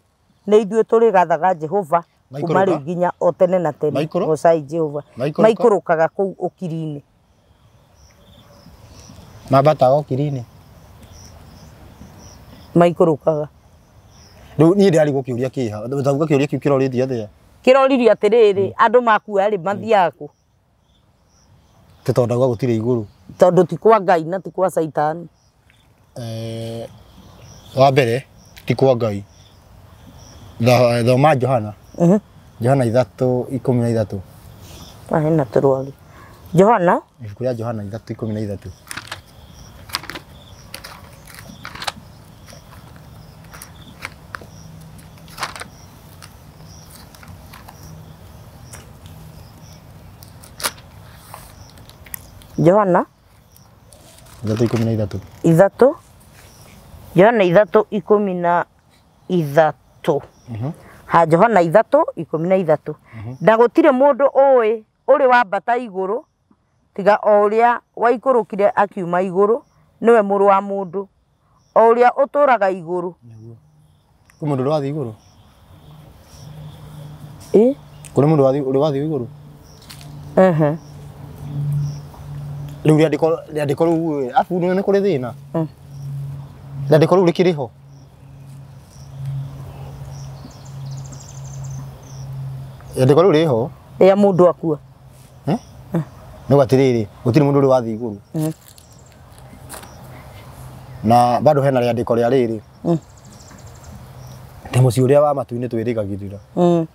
A: nĩ ithuĩ tũrĩgathaga Jehova kuma rĩu nginya o tene na tene. Gocai Jehova. Maikũrũkaga kũu ũkiri-inĩ.
B: Mambataga ũkiri-inĩ.
A: Maikũrũkaga.
B: Rĩu niĩ ndĩrarigwo kĩũria kĩha. Ũtauga kĩũria kĩu kĩrorĩtie atĩa?
A: Kĩroririe atĩrĩrĩ, andũ makua rĩ mathiaga kũ?
B: Ti tondũ ndauga gũtirĩ igũrũ.
A: Tondũ ti kwa Ngai na ti kwa Caitani.
B: Wa mbere ti kwa Ngai. Thoma Johana. Johana 3:13.
A: Hena tũrwagi. Johana?
B: Ibuku rĩa Johana 3:13.
A: Johana
B: 3:13.
A: Ithatũ Johana 3:13. Ha Johana 3:13. Na gũtirĩ mũndũ ũĩ ũrĩ wambata igũrũ tiga o ũrĩa waikũrũkire akiuma igũrũ, nĩwe mũrũ wa mũndũ, o ũrĩa ũtũũraga igũrũ.
B: Kwĩ mũndũ ũrĩ wathiĩ igũrũ?
A: Ĩ?
B: Kũrĩ mũndũ ũrĩ wathiĩ igũrũ?
A: Ehe.
B: Rĩu rĩandĩko rĩu abu nĩ kũrĩ thĩna. Rĩandĩko rĩu rĩkĩrĩ ho. Rĩandĩko rĩu rĩho.
A: Rĩa mũndũ akua.
B: Eh? No atĩrĩrĩ, gũtirĩ mũndũ ũrĩ wathiĩ igũrũ. Na bado hena rĩandĩko rĩa rĩrĩ. Atĩ mũciĩ ũrĩa wa matu-inĩ twĩrĩgagĩrĩra.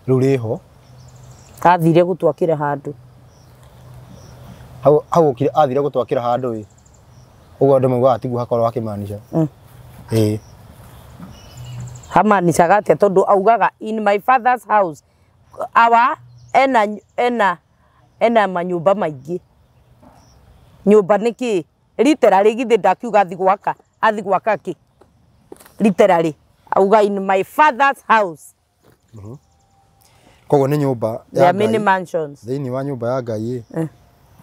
B: Rĩu rĩho.
A: Athire gũtwakĩra handũ.
B: Hau hau athire gũtwakĩra handũ ĩ. Ũguo andũ maugaga tiguo hakorwo hakĩmaanisha. Ĩĩ.
A: Hamaanishaga atĩa tondũ augaga in my father's house awa ena ena ena manyũmba maingĩ. Nyũmba nĩ kĩ? Literally githĩ ndakiuga athi gwaka, athi gwaka kĩ? Literally auga in my father's house.
B: Koguo nĩ nyũmba ya
A: There are many
B: Ngai.
A: mansions.
B: Thĩinĩ wa nyũmba ya Ngai ĩ.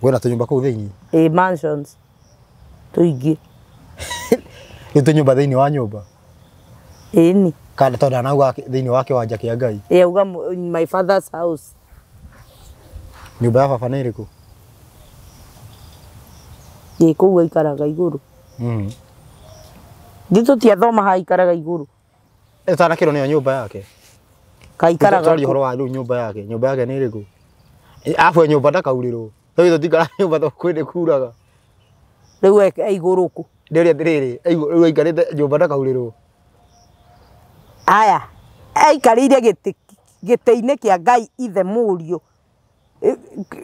B: Kwĩna tũnyũmba kũu thĩinĩ?
A: Ĩ, mansions tũingĩ.
B: Rĩu tũnyũmba thĩinĩ wa nyũmba?
A: Ĩni.
B: Kana tondũ ndanauga thĩinĩ wa kĩwanja kĩa Ngai.
A: Ĩ, auga in my father's house.
B: Nyũmba ya baba nĩ ĩrĩkũ?
A: Ĩ, kũu aikaraga igũrũ. Ithuĩ tũtiathoma haha aikaraga igũrũ.
B: Ĩtanakĩrwo nĩyo nyũmba yake.
A: Kaikaraga
B: Tũraria ũhoro wa rĩu nyũmba yake. Nyũmba yake nĩ ĩrĩkũ? Abu nyũmba ndakaurĩrwo. Rĩu tũtikara nyũmba tondũ kwĩ nĩ kuraga.
A: Rĩu e igũrũ kũ?
B: Ndĩũria atĩrĩrĩ, rĩu aikarĩte nyũmba ndakaurĩrwo.
A: Aya, aikarĩire gĩtĩ gĩtĩ-inĩ kĩa Ngai ithe mũriũ.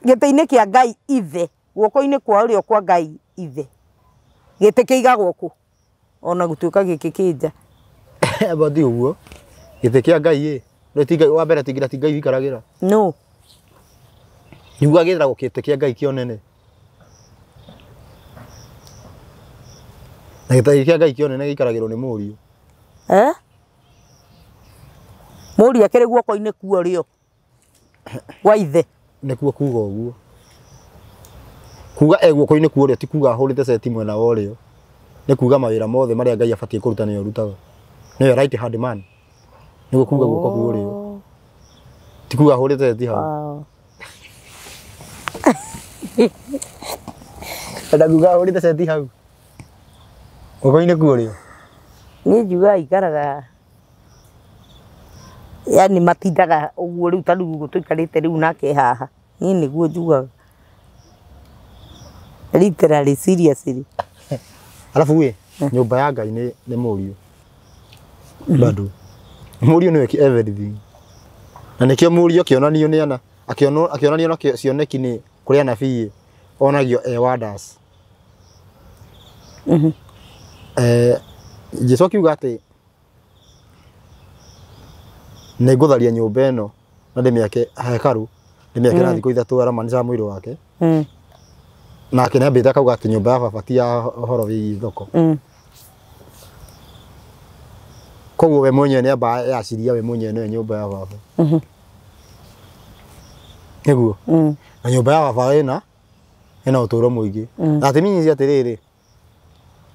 A: Gĩtĩ-inĩ kĩa Ngai ithe, guoko-inĩ kwa ũrĩo kwa Ngai ithe. Gĩtĩ kĩigagwo kũ? Ona gũtuĩka gĩkĩ kĩ nja.
B: Amba ti ũguo. Gĩtĩ kĩa Ngai ĩ, rĩu ti Ngai wa mbere ti Ngai ũikaragĩra.
A: No.
B: Nĩguo gĩtagwo gĩtĩ kĩa Ngai kĩa ũnene. Na gĩtĩ kĩa Ngai kĩa ũnene gĩikaragĩrwo nĩ mũriũ.
A: Eh? Mũriũ akĩrĩ guoko-inĩ kwa ũrĩo wa ithe.
B: Nĩkuo kuga ũguo. Kuga e guoko-inĩ kwa ũrĩo ti kuga ahũrĩte ceti mwena wa ũrĩo. Nĩ kuga mawĩra mothe marĩa Ngai abatiĩ kũruta nĩwe ũrutaga. Nĩwe right hand man. Nĩguo kuga guoko kwa ũrĩo. Ti kuga ahũrĩte ceti hau. Enda kuga ahũrĩte ceti hau. Guoko-inĩ kwa ũrĩo.
A: Niĩ njugaga aikaraga yani matindaga ũguo rĩu ta rĩu ũguo tũikarĩte rĩu nake haha. Niĩ nĩguo njugaga. Literally seriously.
B: Alafu ĩ, nyũmba ya Ngai nĩ mũriũ. Bado. Mũriũ nĩwe everything. Na nĩkĩo mũriũ akĩonanio nĩ ana, akĩonanio na cioneki nĩ kũrĩ anabii onagio e wonders. Jesũ akiuga atĩ nĩngũtharia nyũmba ĩno na ndĩmĩake hekarũ, ndĩmĩake na thikũ ithatũ aramaanisha mwĩrĩ wake. Nake nĩambĩte akauga atĩ nyũmba ya baba ti ya ũhoro wĩgiĩ thoko. Koguo we mwenyewe nĩamba yaciria we mwenyewe nĩwe nyũmba ya baba. Nĩguo. Na nyũmba ya baba ĩna ũtũũro mũingĩ. Na atĩ means atĩrĩrĩ,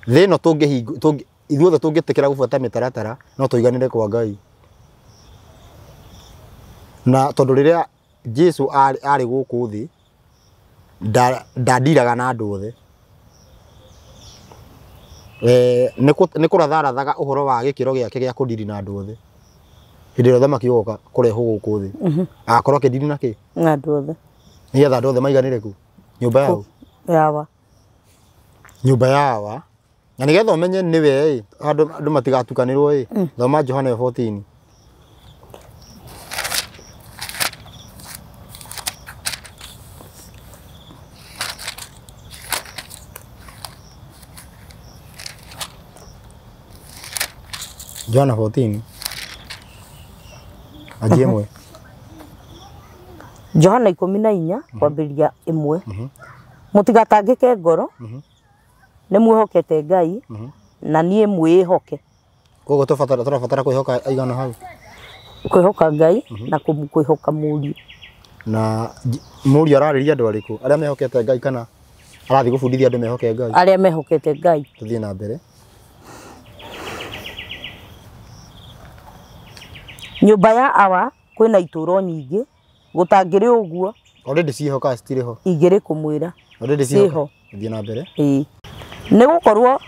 B: thĩ ĩno ithuothe tũngĩtĩkĩra gũbuata mĩtaratara no tũiganĩre kwa Ngai. Na tondũ rĩrĩa Jesũ arĩ gũkũ thĩ ndandiraga na andũ othe. Nĩ kũratharathaga ũhoro wa gĩkĩro gĩake gĩa kũndiri na andũ othe. Hĩndĩ ĩrĩa ũthamaki ũgoka kũrehwo gũkũ thĩ. Agakorwo akĩndiri na kĩ?
A: Na andũ othe.
B: Nĩgetha andũ othe maiganĩre kũ? Nyũmba yao.
A: Yawa.
B: Nyũmba yawa. Na nĩgetha ũmenye nĩwe ĩ, andũ matigatukanĩrwo ĩ, thoma Johana 14. Johana 14. Anjie ĩmwe.
A: Johana 14 kwambĩrĩria 1. Mũtigatangĩke ngoro, nĩ mwĩhokete Ngai na niĩ mwĩĩhoke.
B: Koguo tũrabatara kwĩhoka aigana hau.
A: Kwĩhoka Ngai na kwĩhoka Mũriũ.
B: Na Mũriũ ararĩria andũ arĩkũ? Arĩa mehokete Ngai kana arathiĩ gũbundithia andũ mehoke Ngai?
A: Arĩa mehokete Ngai.
B: Tũthiĩ na mbere.
A: Nyũmba ya awa kwĩna itũũro nyingĩ, gũtangĩrĩ ũguo.
B: Already ciĩho kana citirĩ ho?
A: Ingĩrĩ kũmwĩra.
B: Already ciĩho. Tũthiĩ na mbere.
A: Ĩĩ. Nĩ gũkorwo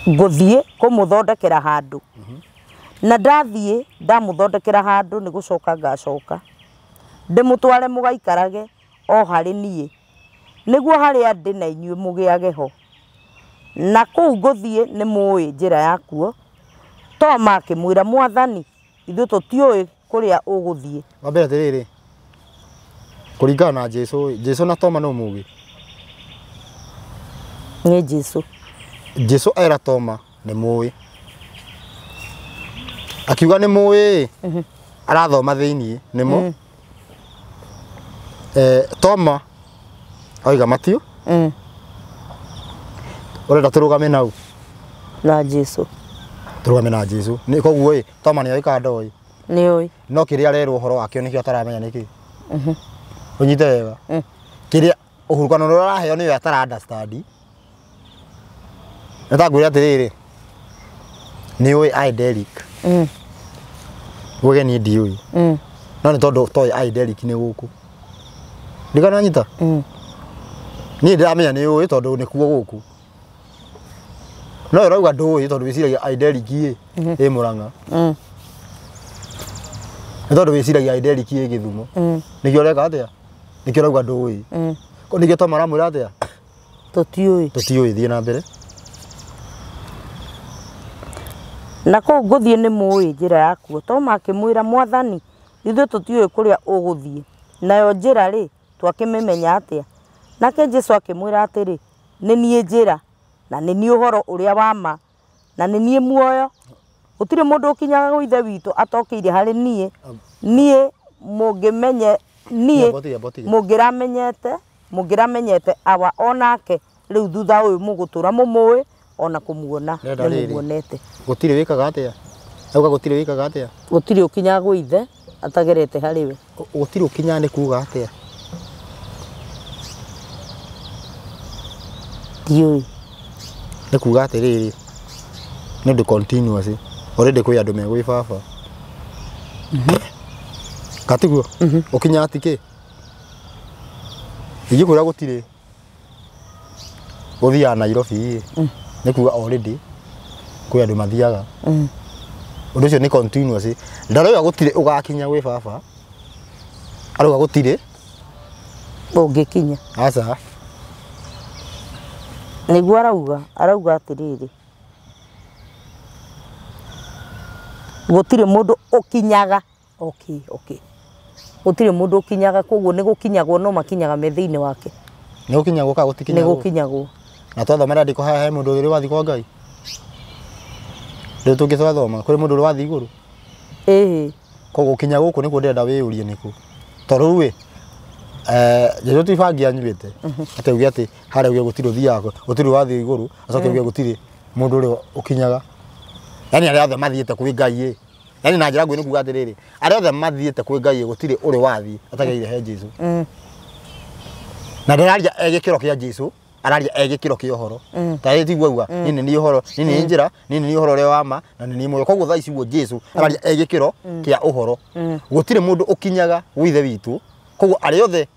A: ngũthiĩ kũmũthondekera handũ. Na ndathiĩ ndamũthondekera handũ nĩ gũcoka ngacoka. Ndĩmũtware mũgaikarage o harĩ niĩ. Nĩguo harĩa ndĩ na inyuĩ mũgĩage ho. Na kũu ngũthiĩ nĩ mũĩ njĩra yakuo. Toma akĩmwĩra, Mwathani, ithuĩ tũtiũĩ kũrĩa ũgũthiĩ.
B: Wa mbere atĩrĩrĩ, kũringana na Jesũ, Jesũ na Toma nũ mũgĩ?
A: Nĩ Jesũ.
B: Jesũ era Toma nĩ mũĩ. Akiuga nĩ mũĩ, arathoma thĩiniĩ, nĩ mũ. Toma oiga Matiu. Ũrenda tũrũgame nau?
A: Na Jesũ.
B: Tũrũgame na Jesũ. Nĩ koguo ĩ, Toma nĩ oĩ kana ndoĩ?
A: Nĩ oĩ.
B: No kĩrĩa arerwo ũhoro wakĩo nĩkĩo ataramenya nĩkĩ. Ũnyite wega. Kĩrĩa ũhurũkano ũrĩa araheo nĩyo atara understand. Nĩ ta ngwĩre atĩrĩrĩ, nĩ ũĩ I Derrick. Uge niĩ ndiũĩ. No nĩ tondũ toĩ I Derrick nĩ gũkũ. Ndigana nyita? Niĩ ndĩramenya nĩ ũĩ tondũ nĩkuo gũkũ. No ũrauga ndũĩ tondũ wĩciragia I Derrick ĩ ĩ Murang'a. Nĩ tondũ wĩciragia I Derrick ĩ Gĩthumo. Nĩkĩo ũreka atĩa? Nĩkĩo ũrauga ndũĩ. Nĩkĩo Toma aramwĩra atĩa?
A: Tũtiũĩ.
B: Tũtiũĩ, thiĩ na mbere.
A: Na kũu ngũthiĩ nĩ mũĩ njĩra yakuo. Toma akĩmwĩra, Mwathani, ithuĩ tũtiũĩ kũrĩa ũgũthiĩ. Nayo njĩra rĩ, twakĩmĩmenya atĩa? Nake Jesũ akĩmwĩra atĩrĩ, nĩ niĩ njĩra, na nĩ niĩ ũhoro ũrĩa wa ma, na nĩ niĩ muoyo. Gũtirĩ mũndũ ũkinyaga gwĩ Ithe witũ atokĩire harĩ niĩ. Niĩ mũngĩmenye, niĩ mũngĩramenyete awa onake, rĩu thutha ũyũ mũgũtũra mũmũĩ ona kũmuona nĩ mũmuonete.
B: Gũtirĩ wĩkaga atĩa? Auga gũtirĩ wĩkaga atĩa?
A: Gũtirĩ ũkinyaga gwĩ Ithe atagerete harĩ we.
B: Gũtirĩ ũkinyaga nĩ kuga atĩa?
A: Ndiũĩ.
B: Nĩ kuga atĩrĩrĩ, nĩ ũndũ continuous. Already kwĩ andũ me gwĩ baba. Katiguo? Ũkinyaga ti kĩ? Ingĩkwĩra gũtirĩ gũthiaga Nairobi ĩ, nĩ kuga already kwĩ andũ mathiaga. Ũndũ ũcio nĩ continuous. Ndarauga gũtirĩ ũgakinya gwĩ baba. Arauga gũtirĩ
A: ũngĩkinya.
B: Aca.
A: Nĩguo arauga, arauga atĩrĩrĩ, gũtirĩ mũndũ ũkinyaga. Okay, okay. Gũtirĩ mũndũ ũkinyaga, koguo nĩ gũkinyagwo no makinyaga me thĩinĩ wake.
B: Nĩ gũkinyagwo kana gũtikinyagwo?
A: Nĩ gũkinyagwo.
B: Na twathoma rĩandĩko haha he mũndũ ũrĩ wathiĩ kwa Ngai? Rĩu tũngĩtwathoma, kũrĩ mũndũ ũrĩ wathiĩ igũrũ?
A: Ĩĩ.
B: Koguo gũkinya gũkũ nĩkuo ndĩrenda wĩyũrie nĩkũ. Tondũ rĩu ĩ, Jesũ ti bangi anyuĩte. Atĩ auge atĩ harĩa auge gũtirĩ ũthiaga, gũtirĩ wathiĩ igũrũ, acoke auge gũtirĩ mũndũ ũrĩa ũkinyaga. Yaani arĩa othe mathiĩte kwĩ Ngai ĩ. Yaani na njĩra nguhĩ nĩ kuga atĩrĩrĩ, arĩa othe mathiĩte kwĩ Ngai ĩ, gũtirĩ ũrĩ wathiĩ atagereire he Jesũ. Na ndararia e gĩkĩro kĩa Jesũ, araria e gĩkĩro kĩa ũhoro. Ta rĩu tiguo auga, niĩ nĩ niĩ ũhoro, niĩ nĩ njĩra, niĩ nĩ niĩ ũhoro ũrĩa wa ma, na nĩ niĩ muoyo. Koguo thaa ici ũguo Jesũ araria e gĩkĩro kĩa ũhoro. Gũtirĩ mũndũ ũkinyaga gwĩ Ithe witũ. Koguo arĩa othe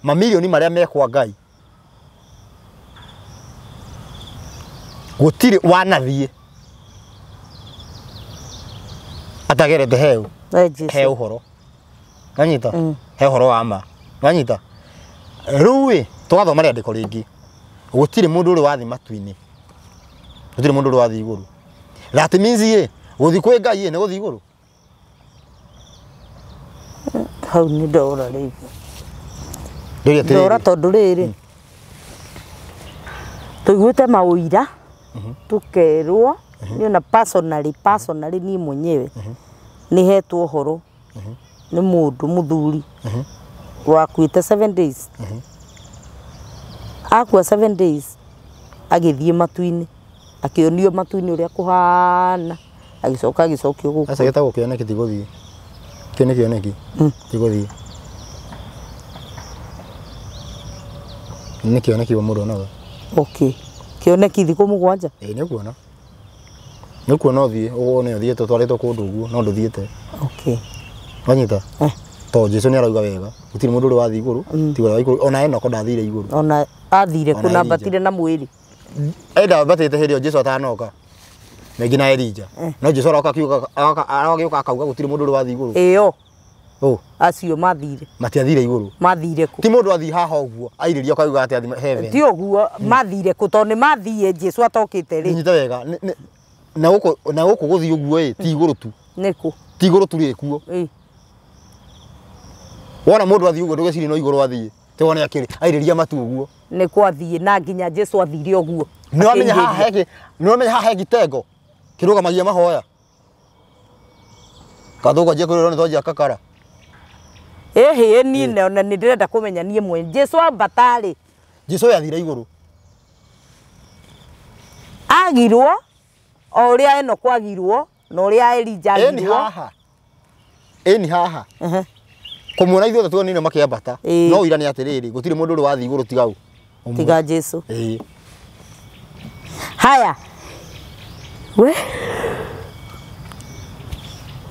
B: mamirioni marĩa me kwa Ngai, gũtirĩ wanathiĩ atagerete heu he ũhoro. Wanyita? He ũhoro wa ma. Wanyita? Rĩu ĩ, twathoma rĩandĩko rĩngĩ, gũtirĩ mũndũ ũrĩ wathiĩ matu-inĩ, gũtirĩ mũndũ ũrĩ wathiĩ igũrũ. That means ĩ, gũthiĩ kwĩ Ngai ĩ, nĩ gũthiĩ igũrũ.
A: Hau nĩ ndora rĩngĩ. Ndora tondũ rĩrĩ, tũiguĩte maũira, tũkerwo, niĩ ona personally, personally niĩ mwenyewe, nĩ hetwo ũhoro nĩ mũndũ mũthuri wakuĩte 7 days. Akua 7 days agĩthiĩ matu-inĩ, akĩonio matu-inĩ ũrĩa kũhana, agĩcoka agĩcokio gũkũ.
B: Aca gĩtagwo kĩoneki ti gũthiĩ. Kĩu nĩ kĩoneki. Ti gũthiĩ. Nĩ kĩoneki wa mũndũ onaga.
A: Okay. Kĩoneki thikũ 7.
B: Ĩĩ nĩ ũkuona. Nĩ ũkuona ũthiĩ, wone ũthiĩte ũtwarĩtwo kũndũ ũguo, no ndũthiĩte.
A: Okay.
B: Wanyita? To Jesu nĩ arauga wega. Gũtirĩ mũndũ ũrĩ wathiĩ igũrũ, tiga ũrĩa wa igũrũ. Ona Enoko ndathire igũrũ.
A: Ona athire
B: Ona
A: kũ na
B: Elijah.
A: ambatire na mwĩrĩ.
B: Enda ambatĩte hĩndĩ ĩyo Jesu atanoka. Rĩngĩ na Elijah. No Jesu aroka akiuga agĩũka akauga gũtirĩ mũndũ ũrĩ wathiĩ igũrũ.
A: Ĩyo.
B: Ũ.
A: Acio mathire.
B: Matiathire igũrũ.
A: Mathire kũ?
B: Ti mũndũ athiĩ haha ũguo, airĩria akauga atĩ athiĩ heaven.
A: Ti ũguo mathire kũ tondũ nĩ mathiĩ Jesu atokĩte rĩ.
B: Nyita wega. Na gũkũ na gũkũ gũthiĩ ũguo ĩ ti igũrũ tu.
A: Nĩ kũ?
B: Ti igũrũ tu rĩ kuo.
A: Ĩ.
B: Wona mũndũ athiĩ ũguo ndũgecirie no igũrũ athiĩ. Ti wone akĩrĩ airĩria matu ũguo.
A: Nĩ kwathiĩ na nginya Jesu athire ũguo.
B: Nĩ wamenya haha heki, nĩ wamenya haha he gĩtengo kĩrũgamagia mahoya. Kathũka njie kwĩrwo nĩ twanjia kakara.
A: Ĩhĩ niĩ ona nĩ ndĩrenda kũmenya niĩ mwene Jesu ambata rĩ.
B: Jesu yathire igũrũ.
A: Agirwo o ũrĩa Enoko agirwo na ũrĩa Elijah agirwo.
B: Ĩni haha. Ĩni haha. Kũmuona ithuothe tuonire makĩambata. No ira nĩ atĩrĩrĩ gũtirĩ mũndũ ũrĩ wathiĩ igũrũ tiga ũ.
A: Tiga Jesu.
B: Ĩĩ.
A: Haya. We.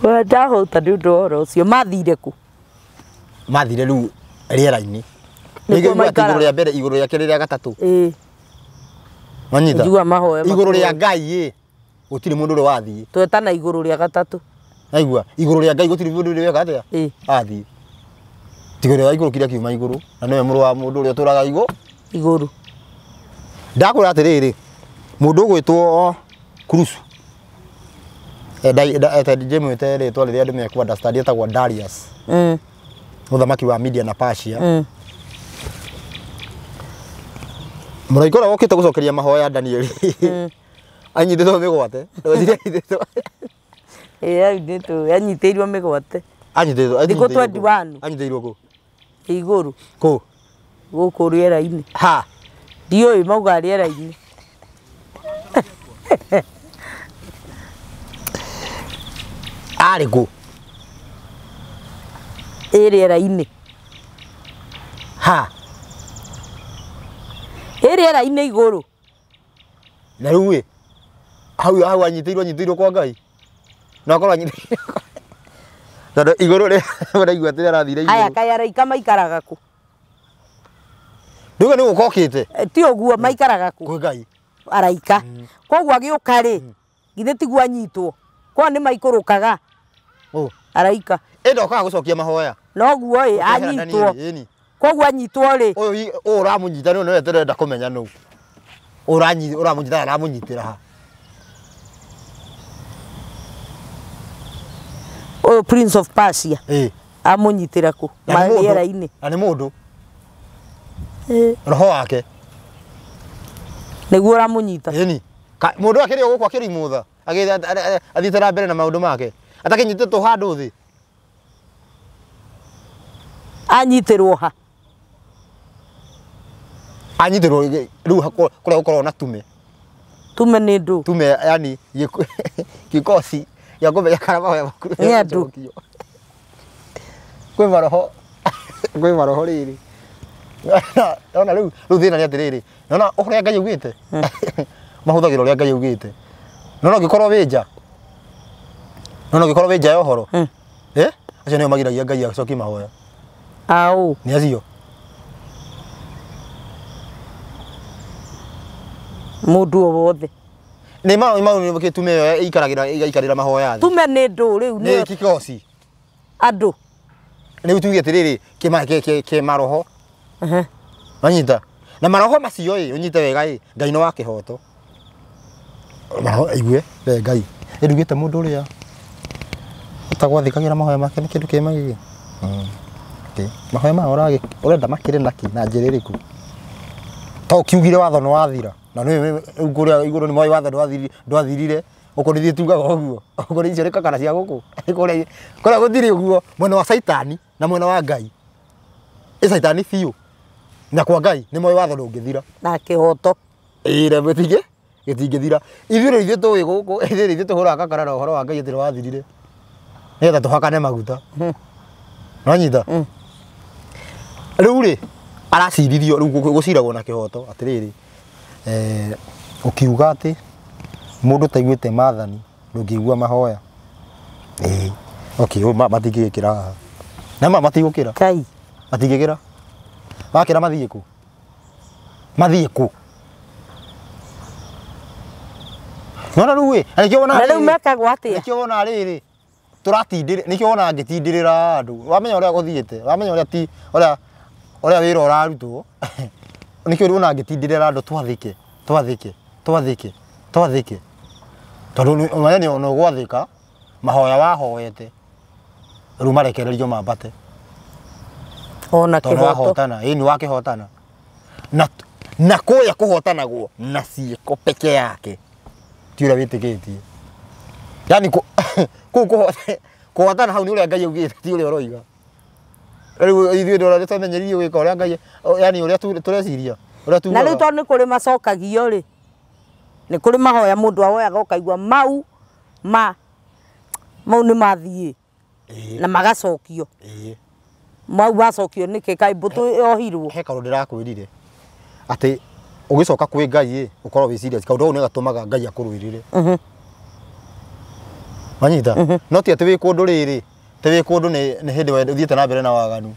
A: We ndahota nĩ ũndũ wa ũhoro ũcio. Mathire kũ?
B: Mathire rĩu rĩera-inĩ.
A: Nĩkuo maikaraga.
B: Igũrũ rĩa mbere, igũrũ rĩa kerĩ, rĩa gatatũ.
A: Ĩĩ.
B: Wanyita?
A: Njigua mahoya
B: Igũrũ rĩa Ngai ĩ gũtirĩ mũndũ ũrĩ wathiĩ.
A: Twetana igũrũ rĩa gatatũ.
B: Naigua igũrũ rĩa Ngai gũtirĩ mũndũ ũrĩ weka atĩa?
A: Ĩĩ.
B: Athiĩ. Tiga rĩa igũrũ kĩrĩa kiuma igũrũ na nĩwe mũrũ wa mũndũ ũrĩa ũtũraga igũrũ.
A: Igũrũ.
B: Ndakwĩra atĩrĩrĩ, mũndũ ũgwĩtwo Kurusu. Ndĩmwĩte rĩtwa rĩrĩa andũ mekũ understand etagwo Darius. Mũthamaki wa Media na Persia. Mũraika ũrĩa wokĩte gũcokeria mahoya Danieli. Anyitĩtwo mĩgwate.
A: Ĩĩ anyitĩtwo, anyitĩirwo mĩgwate.
B: Anyitĩtwo.
A: Thikũ 21.
B: Anyitĩirwo kũ?
A: Igũrũ.
B: Kũ?
A: Gũkũ rĩera-inĩ.
B: Ha.
A: Ndiũĩ mauga rĩera-inĩ.
B: Arĩ kũ?
A: Ĩ rĩera-inĩ.
B: Ha.
A: Ĩ rĩera-inĩ igũrũ.
B: Na rĩu ĩ hau hau anyitĩirwo kwa Ngai. No akorwo anyitĩirwo. Tondũ igũrũ rĩ ũraigua atĩ arathire igũrũ.
A: Aya kaĩ araika maikaraga kũ?
B: Nduga nĩ gũka okĩte.
A: Ti ũguo maikaraga kũ?
B: Kwĩ Ngai.
A: Araika. Koguo agĩũka rĩ, githĩ tiguo anyitwo. Kwa nĩ maikũrũkaga.
B: Ũ.
A: Araika.
B: Ĩ ndokaga gũcokia mahoya.
A: Noguo ĩ anyitwo. Koguo anyitwo rĩ.
B: Ũyũ ũramũnyita nĩ nĩwe tũrenda kũmenya nũ. Ũramũnyita aramũnyitĩra ha?
A: Ũyũ Prince of Persia.
B: Ĩ.
A: Amũnyitĩra kũ? Rĩera-inĩ.
B: Na nĩ mũndũ. Roho wake.
A: Nĩguo ũramũnyita.
B: Ĩni. Mũndũ akĩrĩ o gũkũ akĩrĩ mutha. Athiĩte na mbere na maũndũ make. Atakĩnyitĩtwo handũ thĩ.
A: Anyitĩrwo ha?
B: Anyitĩrwo rĩu kũrĩa gũkoragwo na tume.
A: Tume nĩ ndũ?
B: Tume yani gĩkosi gĩa kũmenya kana mahoya maku
A: nĩ andũ.
B: Kwĩ maroho. Kwĩ maroho rĩrĩ. Nona rĩu thĩna nĩ atĩrĩrĩ. Nona ũrĩa Ngai augĩte. Mahũthagĩra ũrĩa Ngai augĩte. Nona ũngĩkorwo wĩ nja. Nona ũngĩkorwo wĩ nja ya ũhoro. Eh? Acio nĩo magiragia Ngai acokie mahoya.
A: Aũ.
B: Nĩ acio.
A: Mũndũ o wothe.
B: Nĩ mau nĩ tume ĩyo ĩikaragĩra ĩgaikarĩra mahoya thĩ.
A: Tume nĩ ndũ rĩu
B: nĩ kikosi.
A: Andũ.
B: Rĩu tuge atĩrĩrĩ kĩ maroho. Wanyita. Na maroho macio ĩ ũnyite wega ĩ Ngai nĩ wa kĩhoto. Maroho igue we Ngai. Ĩndugĩte mũndũ ũrĩa ũtagwathĩkagĩra mahoya make nĩ kĩndũ kĩ magigi. Okay. Mahoya maya ũrenda makĩrĩ nakĩ na njĩra ĩrĩkũ? To kiugire watho nĩ wathira. Na nĩ kũrĩa igũrũ nĩ moĩ watho ndwathirire. Gũkũ nĩ ithuĩ tugaga ũguo. Gũkũ nĩ icio nĩ kakara cia gũkũ. Kũrĩa gũtirĩ ũguo. Mwena wa Caitani na mwena wa Ngai. Ĩ Caitani biũ. Na kwa Ngai nĩ moĩ watho ndũngĩthira.
A: Na kĩhoto.
B: Ĩĩ na gĩtingĩ gĩtingĩthira. Ithuĩ rĩu ithuĩ tũĩ gũkũ, ithuĩ rĩu ithuĩ tũhũraga kakarara ũhoro wa Ngai atĩ nĩwathirire. Nĩgetha tũhakane maguta. Nĩwanyita? Rĩu rĩ, araciririo rĩu gũciragwo na kĩhoto atĩrĩrĩ, ũkiuga atĩ mũndũ ũtaiguĩte maathani ndũngĩigua mahoya. Ĩĩ. Okay, matingĩgĩkĩra haha. Na ma matigũkĩra.
A: Kai.
B: Matingĩkĩra. Makĩra mathiĩ kũ? Mathiĩ kũ? Nona rĩu ĩ, na nĩkĩo wonaga
A: Na rĩu
B: rĩrĩ,
A: mekagwo atĩa?
B: nĩkĩo wonaga rĩrĩ, tũratindĩrĩra, nĩkĩo wonaga ngĩtindĩrĩra andũ. Wamenya ũrĩa gũthiĩte, wamenya ũrĩa ti, ũrĩa ũrĩa wĩra ũrarutwo. Nĩkĩo wonaga ngĩtindĩrĩra andũ twathĩke, twathĩke, twathĩke, twathĩke. Tondũ ũmenye nĩ ona ũgwathĩka, mahoya wahoete, rĩu marekererio mambate.
A: Ona
B: Tondũ
A: kĩhoto.
B: wahotana, ĩĩ nĩ wakĩhotana. Na kũrĩa kũhotanagwo na ciĩko peke yake. Ti ũrĩa wĩtĩkĩtie. Yaani kũu kũhotana hau nĩ ũrĩa Ngai augĩte, ti ũrĩa ũroiga. Rĩu ithuĩ ndũrĩa twamenyeririo gwĩka ũrĩa Ngai, yaani ũrĩa tũreciria, ũrĩa
A: Na
B: tugaga.
A: rĩu tondũ nĩ kũrĩ macokagio rĩ, nĩ kũrĩ mahoya mũndũ ahoyaga ũkaigua mau ma mau nĩ mathiĩ na magacokio. Mau macokio nĩkĩ? Kaĩ mbũtũ yohirwo?
B: He kaũndũ ndĩrakwĩrire atĩ ũgĩcoka kwĩ Ngai ĩ, ũkorwo wĩ serious. Kaũndũ kau nĩ gatũmaga Ngai akũrũĩrĩre. Wanyita? No ti atĩ wĩ kũndũ rĩrĩ, ti wĩ kũndũ nĩ hĩndĩ ũthiĩte na mbere na waganu.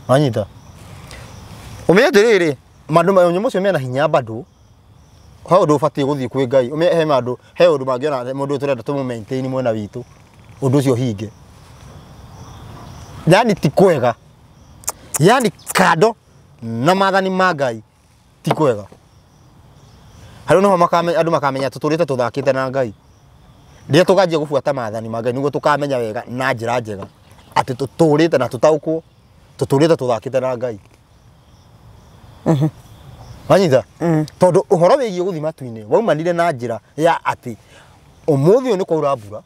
B: Wanyita? Ũmenye atĩrĩrĩ, mandũ macio mena hinya bado. He ũndũ ũbatiĩ gũthiĩ kwĩ Ngai. Ũmenye he mandũ, he ũndũ mangĩona mũndũ tũrenda tũmũ maintain mwena witũ. Ũndũ ũcio ũhinge. Yaani ti kwega. Yaani kando na maathani ma Ngai ti kwega. Harĩa noho andũ makamenya tũtũrĩte tũthakĩte na Ngai. Rĩrĩa tũkanjia gũbuata maathani ma Ngai nĩguo tũkamenya wega na njĩra njega atĩ tũtũrĩte na tũtaũkwo tũtũrĩte tũthakĩte na Ngai. Wanyita? Tondũ ũhoro wĩgiĩ gũthiĩ matu-inĩ waumanire na njĩra ya atĩ ũmũthĩ ũyũ nĩ kwaura mbura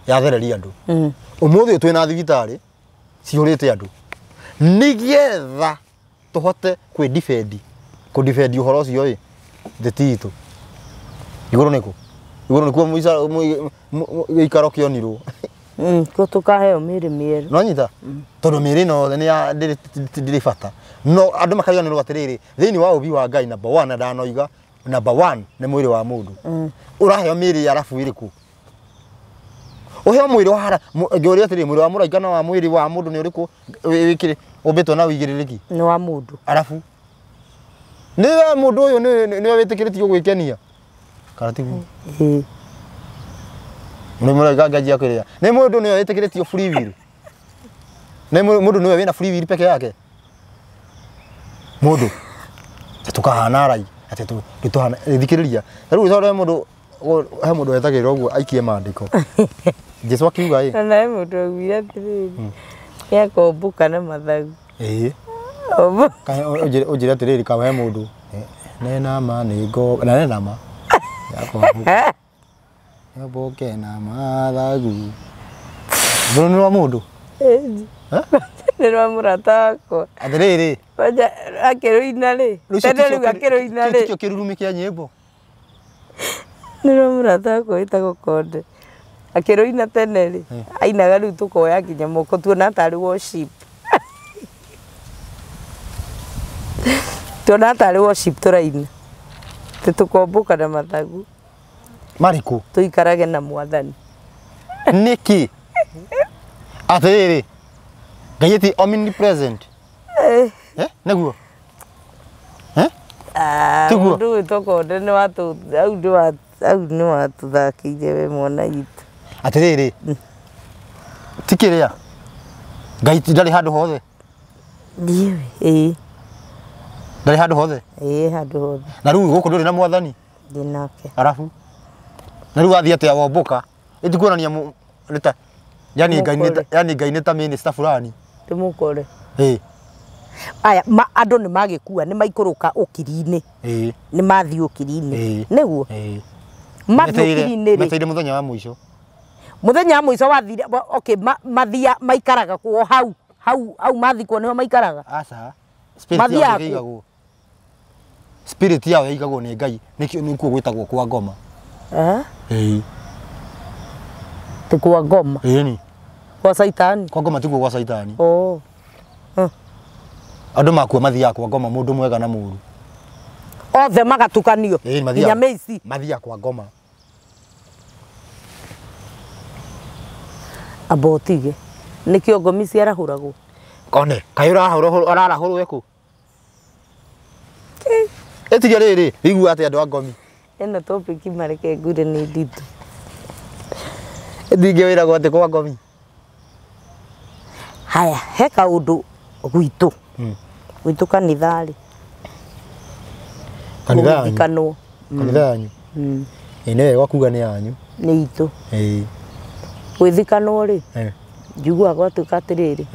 B: yathereria andũ. Ũmũthĩ ũyũ twĩna thibitarĩ cihũrĩte andũ. Nĩgetha tũhote kwĩ-defend, kũ-defend ũhoro ũcio ĩ, thĩ ti itũ. Igũrũ nĩkũ? Igũrũ nĩkuo gĩikaro kĩonirwo.
A: Kuo tũkaheo mĩĩrĩ mĩerũ.
B: Nĩwanyita? Tondũ mĩĩrĩ ĩno yothe nĩ ya ndĩrĩ bata. No andũ makariganĩrwo atĩrĩrĩ, thĩinĩ wa ũũmbi wa Ngai number 1 na ndanoiga, number 1 nĩ mwĩrĩ wa mũndũ. Ũraheo mĩĩrĩ ya arabu ĩrĩkũ? Ũheo mwĩrĩ wa ngĩũria atĩrĩrĩ, mwĩrĩ wa mũraika na wa mwĩrĩ wa mũndũ nĩ ũrĩkũ wĩkĩrĩ ũmbĩtwo na ũigĩrĩrĩki?
A: Nĩ wa mũndũ.
B: Arabu. Nĩwe mũndũ ũyũ nĩwe wĩtĩkĩrĩtio gwĩkenia. Kana tiguo?
A: Ĩĩ.
B: Nĩ mũraika nganjia kwĩrĩa. Nĩ mũndũ nĩwe wĩtĩkĩrĩtio free will. Nĩ mũndũ nĩwe wĩna free will peke yake. Mũndũ. Tũkahana arai atĩ tũhana thikĩrĩria. Rĩu tondũ mũndũ he mũndũ wetagĩrĩra ũguo aikie maandĩko. Jesu akiuga ĩ.
A: Na he mũndũ augire atĩrĩrĩ, nĩakombũka na mathagu.
B: Ĩĩ. Ũnjĩre atĩrĩrĩ kawe he mũndũ nena ma nĩ ngo na nena ma. Nĩakombũka. Nĩombũke na mathagu. Rũrũ nĩ rwa mũndũ?
A: Nĩ rwa mũrata wakwa.
B: Atĩrĩrĩ.
A: Kwanja akĩrũina rĩ. Tene rĩu akĩrũina rĩ.
B: Kĩu kĩrurumĩ kĩa nyĩmbo.
A: Nĩ rwa mũrata wakwa wĩtagwo Konde. Akĩrũina tene rĩ, ainaga rĩu tũkoya nginya moko tuona tarĩ worship. Tuona tarĩ worship tũraina. Tũkombũka na mathagu.
B: Marĩkũ?
A: Tũikarage na mwathani.
B: Nĩkĩ? Atĩrĩrĩ, Ngai ti omnipresent. Nĩguo? Tiguo?
A: Mũndũ wĩtwo Konde nĩ watũ au nĩ watũthakĩire we mwana witũ.
B: Atĩrĩrĩ, ti kĩrĩa? Ngai ndarĩ handũ hothe.
A: Ndiũĩ. Ĩĩ.
B: Ndarĩ handũ hothe?
A: Ĩĩ handũ hothe.
B: Na rĩu gũkũ ndũrĩ na mwathani?
A: Ndĩ nake.
B: Arabu? Na rĩu wathiĩ atĩa wombũka? Ĩtikuonania nĩ ta yani Ngai nĩ yani Ngai nĩ ta minister fulani.
A: Ndĩmũkore.
B: Ĩĩ.
A: Aya, andũ nĩ magĩkua, nĩ maikũrũka ũkiri-inĩ.
B: Ĩĩ.
A: Nĩ mathiĩ ũkiri-inĩ. Nĩguo?
B: Ĩĩ.
A: Mathiĩ ũkiri-inĩ rĩ.
B: Metereire mũthenya wa mũico.
A: Mũthenya wa mũico wathire, okay, mathia maikaraga kuo hau. Hau hau mathikwo niho maikaraga.
B: Aca. Spirit yao ĩigagwo. Spirit yao ĩigagwo nĩ Ngai, nĩkĩo nĩkuo gwĩtagwo kwa ngoma.
A: Eh?
B: Ĩĩ.
A: Ti kwa ngoma.
B: Ĩni.
A: Kwa Saitani.
B: Kwa ngoma tiguo gwa Saitani.
A: Oh.
B: Andũ makua mathiaga kwa ngoma mũndũ mwega na mũũru.
A: Othe magatukanio.
B: Nginya meici. Mathiaga kwa ngoma.
A: Amba ũtige. Nĩkĩo ngomi ciarahũragwo.
B: One, kaĩ ũrarahũrwo ĩkũ? Ĩtige rĩrĩ, igua atĩ andũ a ngomi.
A: Ĩno topic mareke ngure nĩ nditũ.
B: Ĩtingĩ wĩragwo atĩ kwa ngomi.
A: Haya, he kaũndũ gwitũ. Gwitũ kanitha-rĩ.
B: Kanitha yanyu?
A: Gũthikanwo.
B: Kanitha yanyu? Ĩ nĩ wega kuga nĩ yanyu.
A: Nĩ itũ.
B: Ĩĩ.
A: Gwĩthikanwo rĩ, njiguaga gwatuĩka atĩrĩrĩ,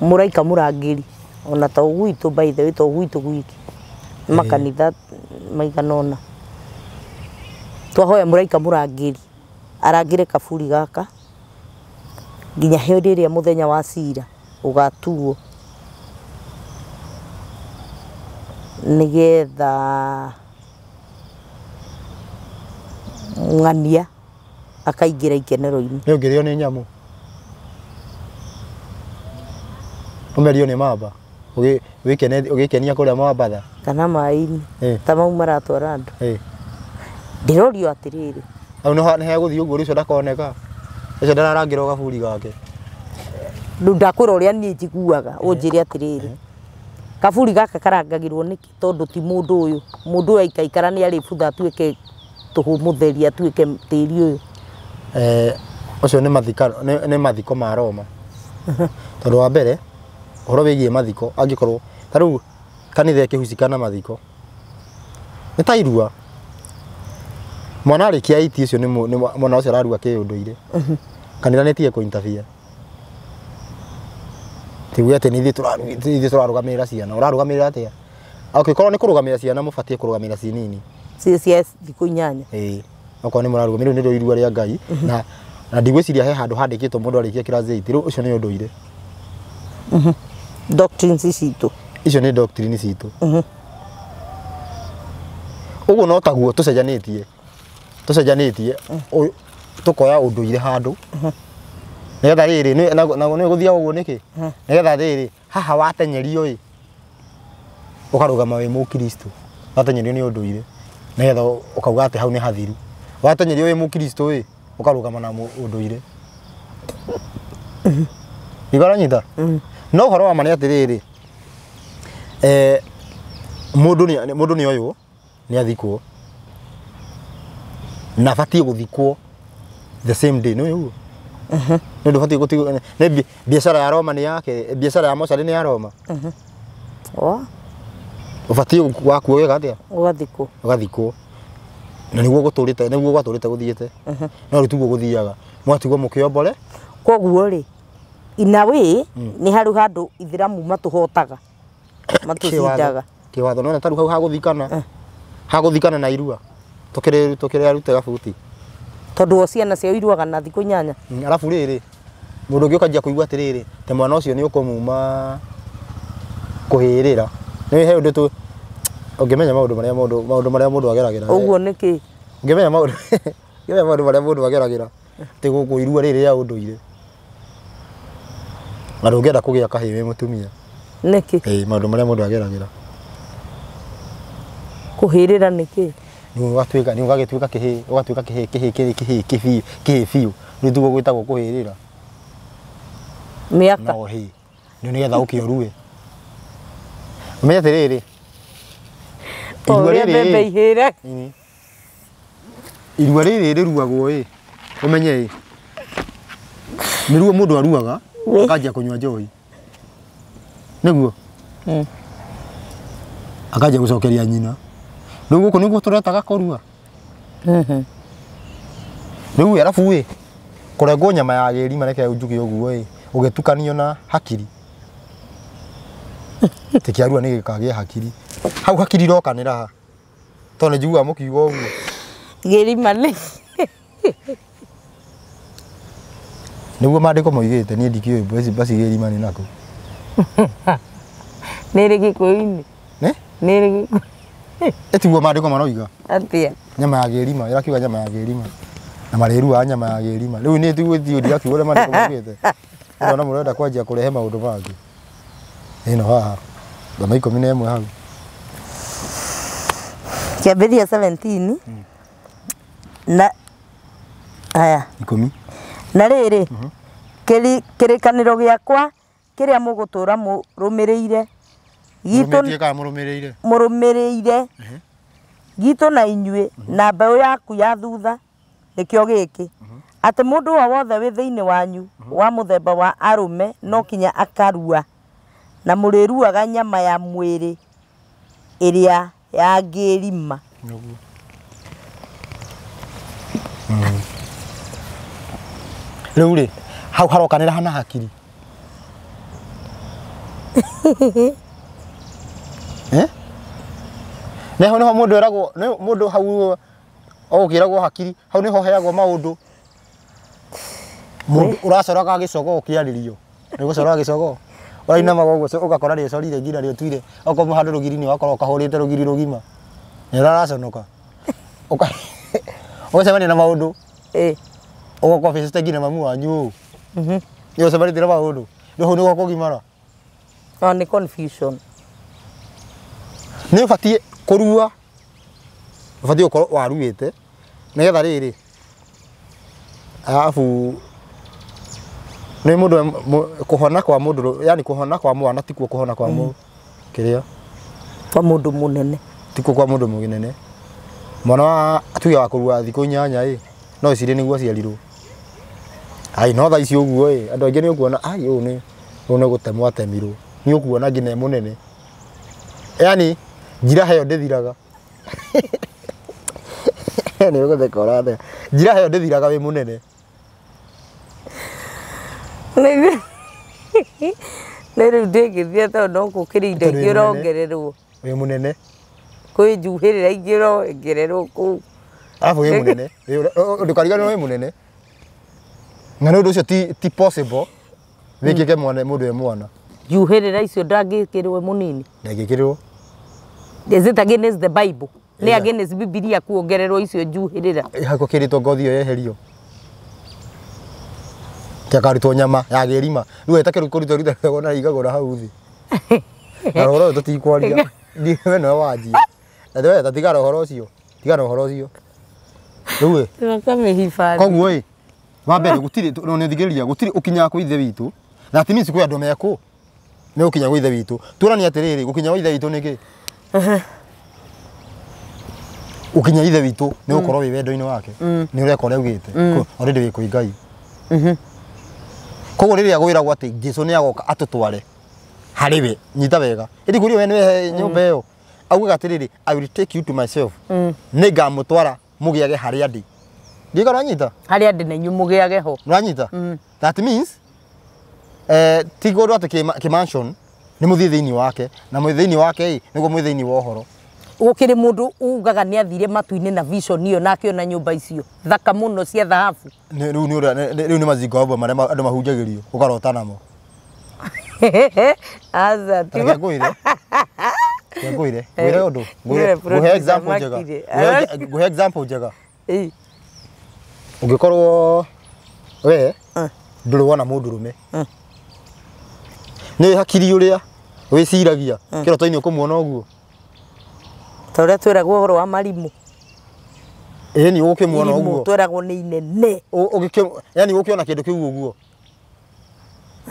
A: mũraika mũrangĩri ona to gwitũ by the way to gwitũ gwiki makanitha maigana ũna twahoya mũraika mũrangĩri arangĩre kaburi gaka nginya hĩndĩ ĩrĩa mũthenya wa cira ũgatuo nĩgetha ng'ania akaingĩra ikenero-inĩ.
B: Nĩ ũngĩrĩo nĩ nyamũ ũmerio nĩ mamba ũgĩkenia kũrĩa Mombatha
A: kana maĩ-inĩ ta mau maratwara andũ. Ndĩrorio atĩrĩrĩ
B: hau nĩ hegũthiĩ ũguo rĩu ũcio ndakoneka ũcio ndararangĩrwo gaburi gake.
A: Rĩu ndakwĩra ũrĩa niĩ njiguaga ũnjĩre atĩrĩrĩ kaburi gaka karangagĩrwo nĩkĩ tondũ ti mũndũ ũyũ mũndũ ũyũ aikaikara nĩ arĩbutha atuĩke tũhũ mũtheri atuĩke tĩri ũyũ.
B: Ũcio nĩ mathiko ma Roma. Tondũ wa mbere ũhoro wĩgiĩ mathiko angĩkorwo ta rĩu kanitha ĩkĩhucika na mathiko nĩ ta irua mwana arĩkia IT ũcio nĩ mwana ũcio ararua kĩũndũire kanitha nĩ ĩtige kũ-interfere tiguo atĩ nĩ ithuĩ tũrarũgamĩrĩra ciana ũrarũgamĩrĩra atĩa angĩkorwo nĩ kũrũgamĩrĩra ciana mũbatiĩ kũrũgamĩrĩra ci nini
A: cia thikũ inyanya.
B: Ĩĩ okorwo nĩ mũrarũgamĩrĩra nĩ irua rĩa Ngai na ndigwĩciria he handũ handĩkĩtwo mũndũ arĩkia class 8 rĩu ũcio nĩ ũndũire.
A: Doctrines citũ
B: icio nĩ doctrine citũ. Ũguo no taguo tũcenjanĩtie tũkoya ũndũire handũ nĩgetha rĩrĩ nĩ gũthiaga ũguo nĩkĩ nĩgetha rĩrĩ haha watenyerio ĩ ũkarũgama wĩ mũkristo watenyerio nĩ ũndũire nĩgetha ũkauga atĩ hau nĩ hathiru watenyerio wĩ mũkristo ĩ ũkarũgama na ũndũire. Nĩũranyita? No ũhoro wa ma nĩ atĩrĩrĩ mũndũ nĩ oywo nĩ athikwo na abatiĩ gũthikwo the same day nĩ ũguo nĩ ũndũ ũbatiĩ gũtigwo nĩ biacara ya Roma nĩ yake biacara ya mocarĩ nĩ ya Roma. Ũbatiĩ wakuo wega atĩa
A: ũgathikwo
B: ũgathikwo na nĩguo gũtũrĩte nĩguo gwatũrĩte gũthiĩte no rĩu tiguo gũthiaga mwatigwo mũkĩombore.
A: Koguo rĩ in a way nĩ harĩ handũ ithiramu matũhotaga matũcindaga
B: kĩwatho nĩwona ta rĩu hau hagũthikana hagũthikana na irua tũkĩrĩ arute gabuti
A: tondũ o ciana ciao iruaga na thikũ inyanya.
B: Arabu rĩrĩ mũndũ ũngĩ ũkanjia kũigua atĩrĩrĩ te mwana ũcio nĩ ũkũmuma kũhĩrĩra nĩ he ũndũ tu ũngĩmenya maũndũ marĩa mũndũ ageragĩra
A: ũguo nĩkĩ
B: ũngĩmenya maũndũ marĩa mũndũ ageragĩra atĩ gũkũ irua rĩrĩ rĩa ũndũire na ndũngĩenda kũgĩa kahĩĩ wĩ mũtumia
A: nĩkĩ?
B: Ĩĩ maũndũ marĩa mũndũ ageragĩra
A: kũhĩrĩra nĩkĩ?
B: Nĩ ũgatuĩka nĩ ũgagĩtuĩka kĩhĩĩ ũgatuĩka kĩhĩĩ kĩhĩĩ kĩhĩĩ kĩhĩĩ kĩhĩĩ biũ rĩu tiguo gwĩtagwo kũhĩrĩra
A: mĩaka
B: no hĩ nĩ nĩgetha ũke ũrue ũmenye atĩrĩrĩ
A: irua rĩrĩ ihĩre
B: irua rĩrĩ rĩruagwo ĩ ũmenye ĩ nĩruo mũndũ aruaga akanjia kũnyua njohi nĩguo akanjia gũcokeria nyina rĩu gũkũ nĩguo tũretaga kũrua rĩu arabu ĩ kũrengwo nyama ya gĩrima reke njuge ũguo ĩ ũgĩtukanio na hakiri atĩ kĩarua nĩ gĩkagĩa hakiri hau hakiri irokanĩra ha tondũ nĩ njiguaga mũkiuga ũguo
A: gĩrima nĩ
B: Nĩguo maandĩko moigĩte niĩ ndikĩũĩ mbacĩ gĩrima nĩ nakũ.
A: Nĩ rĩ Gĩkũyũ-inĩ?
B: Nĩ?
A: Nĩ rĩ Gĩkũyũ?
B: Ĩtiguo maandĩko maroiga.
A: Atĩa?
B: Nyama ya gĩrima, ĩrakiuga nyama ya gĩrima. Na marĩruaga nyama ya gĩrima. Rĩu niĩ tiguo thiĩ ndirakiuga ũrĩa maandĩko maugĩte. Ndĩrona mũrenda kwanjia kũrehe maũndũ mangĩ. Ĩno haha. Thoma 11 hau.
A: Kĩambĩrĩria 17. Na haya.
B: 10.
A: Na rĩrĩ, kĩrĩkanĩro gĩakwa kĩrĩa mũgũtũũra mũrũmĩrĩire
B: gitũ
A: mũrũmĩrĩire gitũ na inyuĩ na mbeũ yaku ya thutha nĩkĩo gĩkĩ atĩ mũndũ o wothe wĩ thĩinĩ wanyu wa mũthemba wa arũme no kinya akarua na mũrĩruaga nyama ya mwĩrĩ ĩrĩa ya ngĩrima.
B: Rĩu rĩ hau harokanĩra hana hakiri. Neho niho mũndũ eragwo mũndũ hau ogũkĩragwo hakiri hau niho heagwo maũndũ. Mũndũ ũracoraga gĩcogoo ũkĩarĩrio. Nĩ gũcora gĩcogoo. Ũrainamaga ũguo ũgakora rĩcorire nginya rĩũtuire okorwo handũ rũgiri-inĩ wakorwo ũkahũrĩte rũgiri rũgima. Nĩ ũraraconoka. Ũgacemania na maũndũ. Ũgoka obicĩte nginya mamu wanyu ũũ. Nĩ ũcemanĩtie na maũndũ. Rĩu hau nĩguo kũgimara.
A: No nĩ confusion.
B: Nĩ ũbatiĩ kũrua. Ũbatiĩ gũkorwo waruĩte nĩgetha rĩrĩ arabu nĩ mũndũ kũhona kwa mũndũ yani kũhona kwa mwana tikuo kũhona kwa mũndũ kĩrĩa
A: kwa mũndũ mũnene
B: tikuo kwa mũndũ mũnene. Mwana wa tuge wa kũrua thikũ 8 ĩ no ĩcirie nĩguo aciarirwo. Ai no thaa ici ũguo ĩ andũ aingĩ nĩ ũkuona ai ũyũ nĩ gũtemwo atemirwo nĩ ũkuona nginya e mũnene. Yani njira heyo ndĩthiraga. Nĩ ũgũtheka ũratheka. Njira heyo ndĩthiraga wĩ mũnene.
A: Nĩ rĩu ndĩngĩthira tondũ no gũkĩrĩ indo ingĩ ũrongererwo.
B: Wĩ mũnene.
A: Kwĩ njuhĩrĩra ingĩ ũrongererwo kũu.
B: Arabu wĩ mũnene. Ndũkariganĩrwo wĩ mũnene. Na nĩ ũndũ ũcio ti possible wĩkĩke mwana mũndũ e mwana.
A: Njuhĩrĩra icio ndangĩkĩrwo mũnini.
B: Ndangĩkĩrwo.
A: Is it against the Bible? Nĩ against Bibilia kuongererwo icio njuhĩrĩra.
B: Hako kĩrĩtwo ngothi ĩyo yeherio. Tiakarutwo nyama ya gĩrima. Rĩu ĩtakĩrwo kũrutwo rutagwo na igagwo na hau thĩ. Na ũhoro ũyũ tũtikwaria. We nĩwe wanjia. Na we tatigana ũhoro ũcio. Tigana ũhoro ũcio. Rĩu ĩ. Koguo ĩ wa mbere gũtirĩ no nĩ thigĩrĩria gũtirĩ ũkinyaga kwĩ ithe witũ. That means kwĩ andũ mekũ nĩ gũkinya gwĩ ithe witũ. Tũranie atĩrĩrĩ gũkinya gwa ithe witũ nĩ kĩ? Ũkinya ithe witũ nĩ gũkorwo wĩ wendo-inĩ wake. Nĩ ũreka ũrĩa augĩte. Already wĩ kwĩ Ngai. Koguo rĩrĩa gwĩragwo atĩ Jesũ nĩ agoka atũtware harĩ we, nyita wega. Ĩndĩ kũrĩ we nĩwe nyũmba ĩyo. Augaga atĩrĩrĩ, I will take you to myself. Nĩ ngamũtwara mũgĩage harĩa ndĩ. Ndiũĩ kana ũranyita?
A: Harĩa ndĩ na inyuĩ mũgĩage ho.
B: Nĩũranyita? That means ti kũndũ atĩ kĩ mansion nĩ mũthiĩ thĩinĩ wake na mwĩ thĩinĩ wake ĩ nĩguo mwĩ thĩinĩ wa ũhoro.
A: Gũkĩrĩ mũndũ ugaga nĩ athire matu-inĩ na vision ĩyo na akĩona nyũmba icio thaka mũno cia thahabu.
B: Rĩu nĩ mazingo marĩa andũ mahunjagĩrio ũkarota namo.
A: Aca ti
B: Reke ngwĩre. Reke ngwĩre. Ngwĩre ũndũ. Ngũhe example njega. Ngũhe example njega. Ũngĩkorwo we ndũrĩ wona mũndũrũme. Nĩ hakiri ũrĩa wĩciragia kĩroto-inĩ ũkũmuona ũguo.
A: Ta ũrĩa twĩragwo ũhoro wa marimũ.
B: Ĩĩ nĩ ũgũkĩmuona ũguo.
A: Twĩragwo nĩ inene.
B: Yani ũkĩona kĩndũ kĩu ũguo.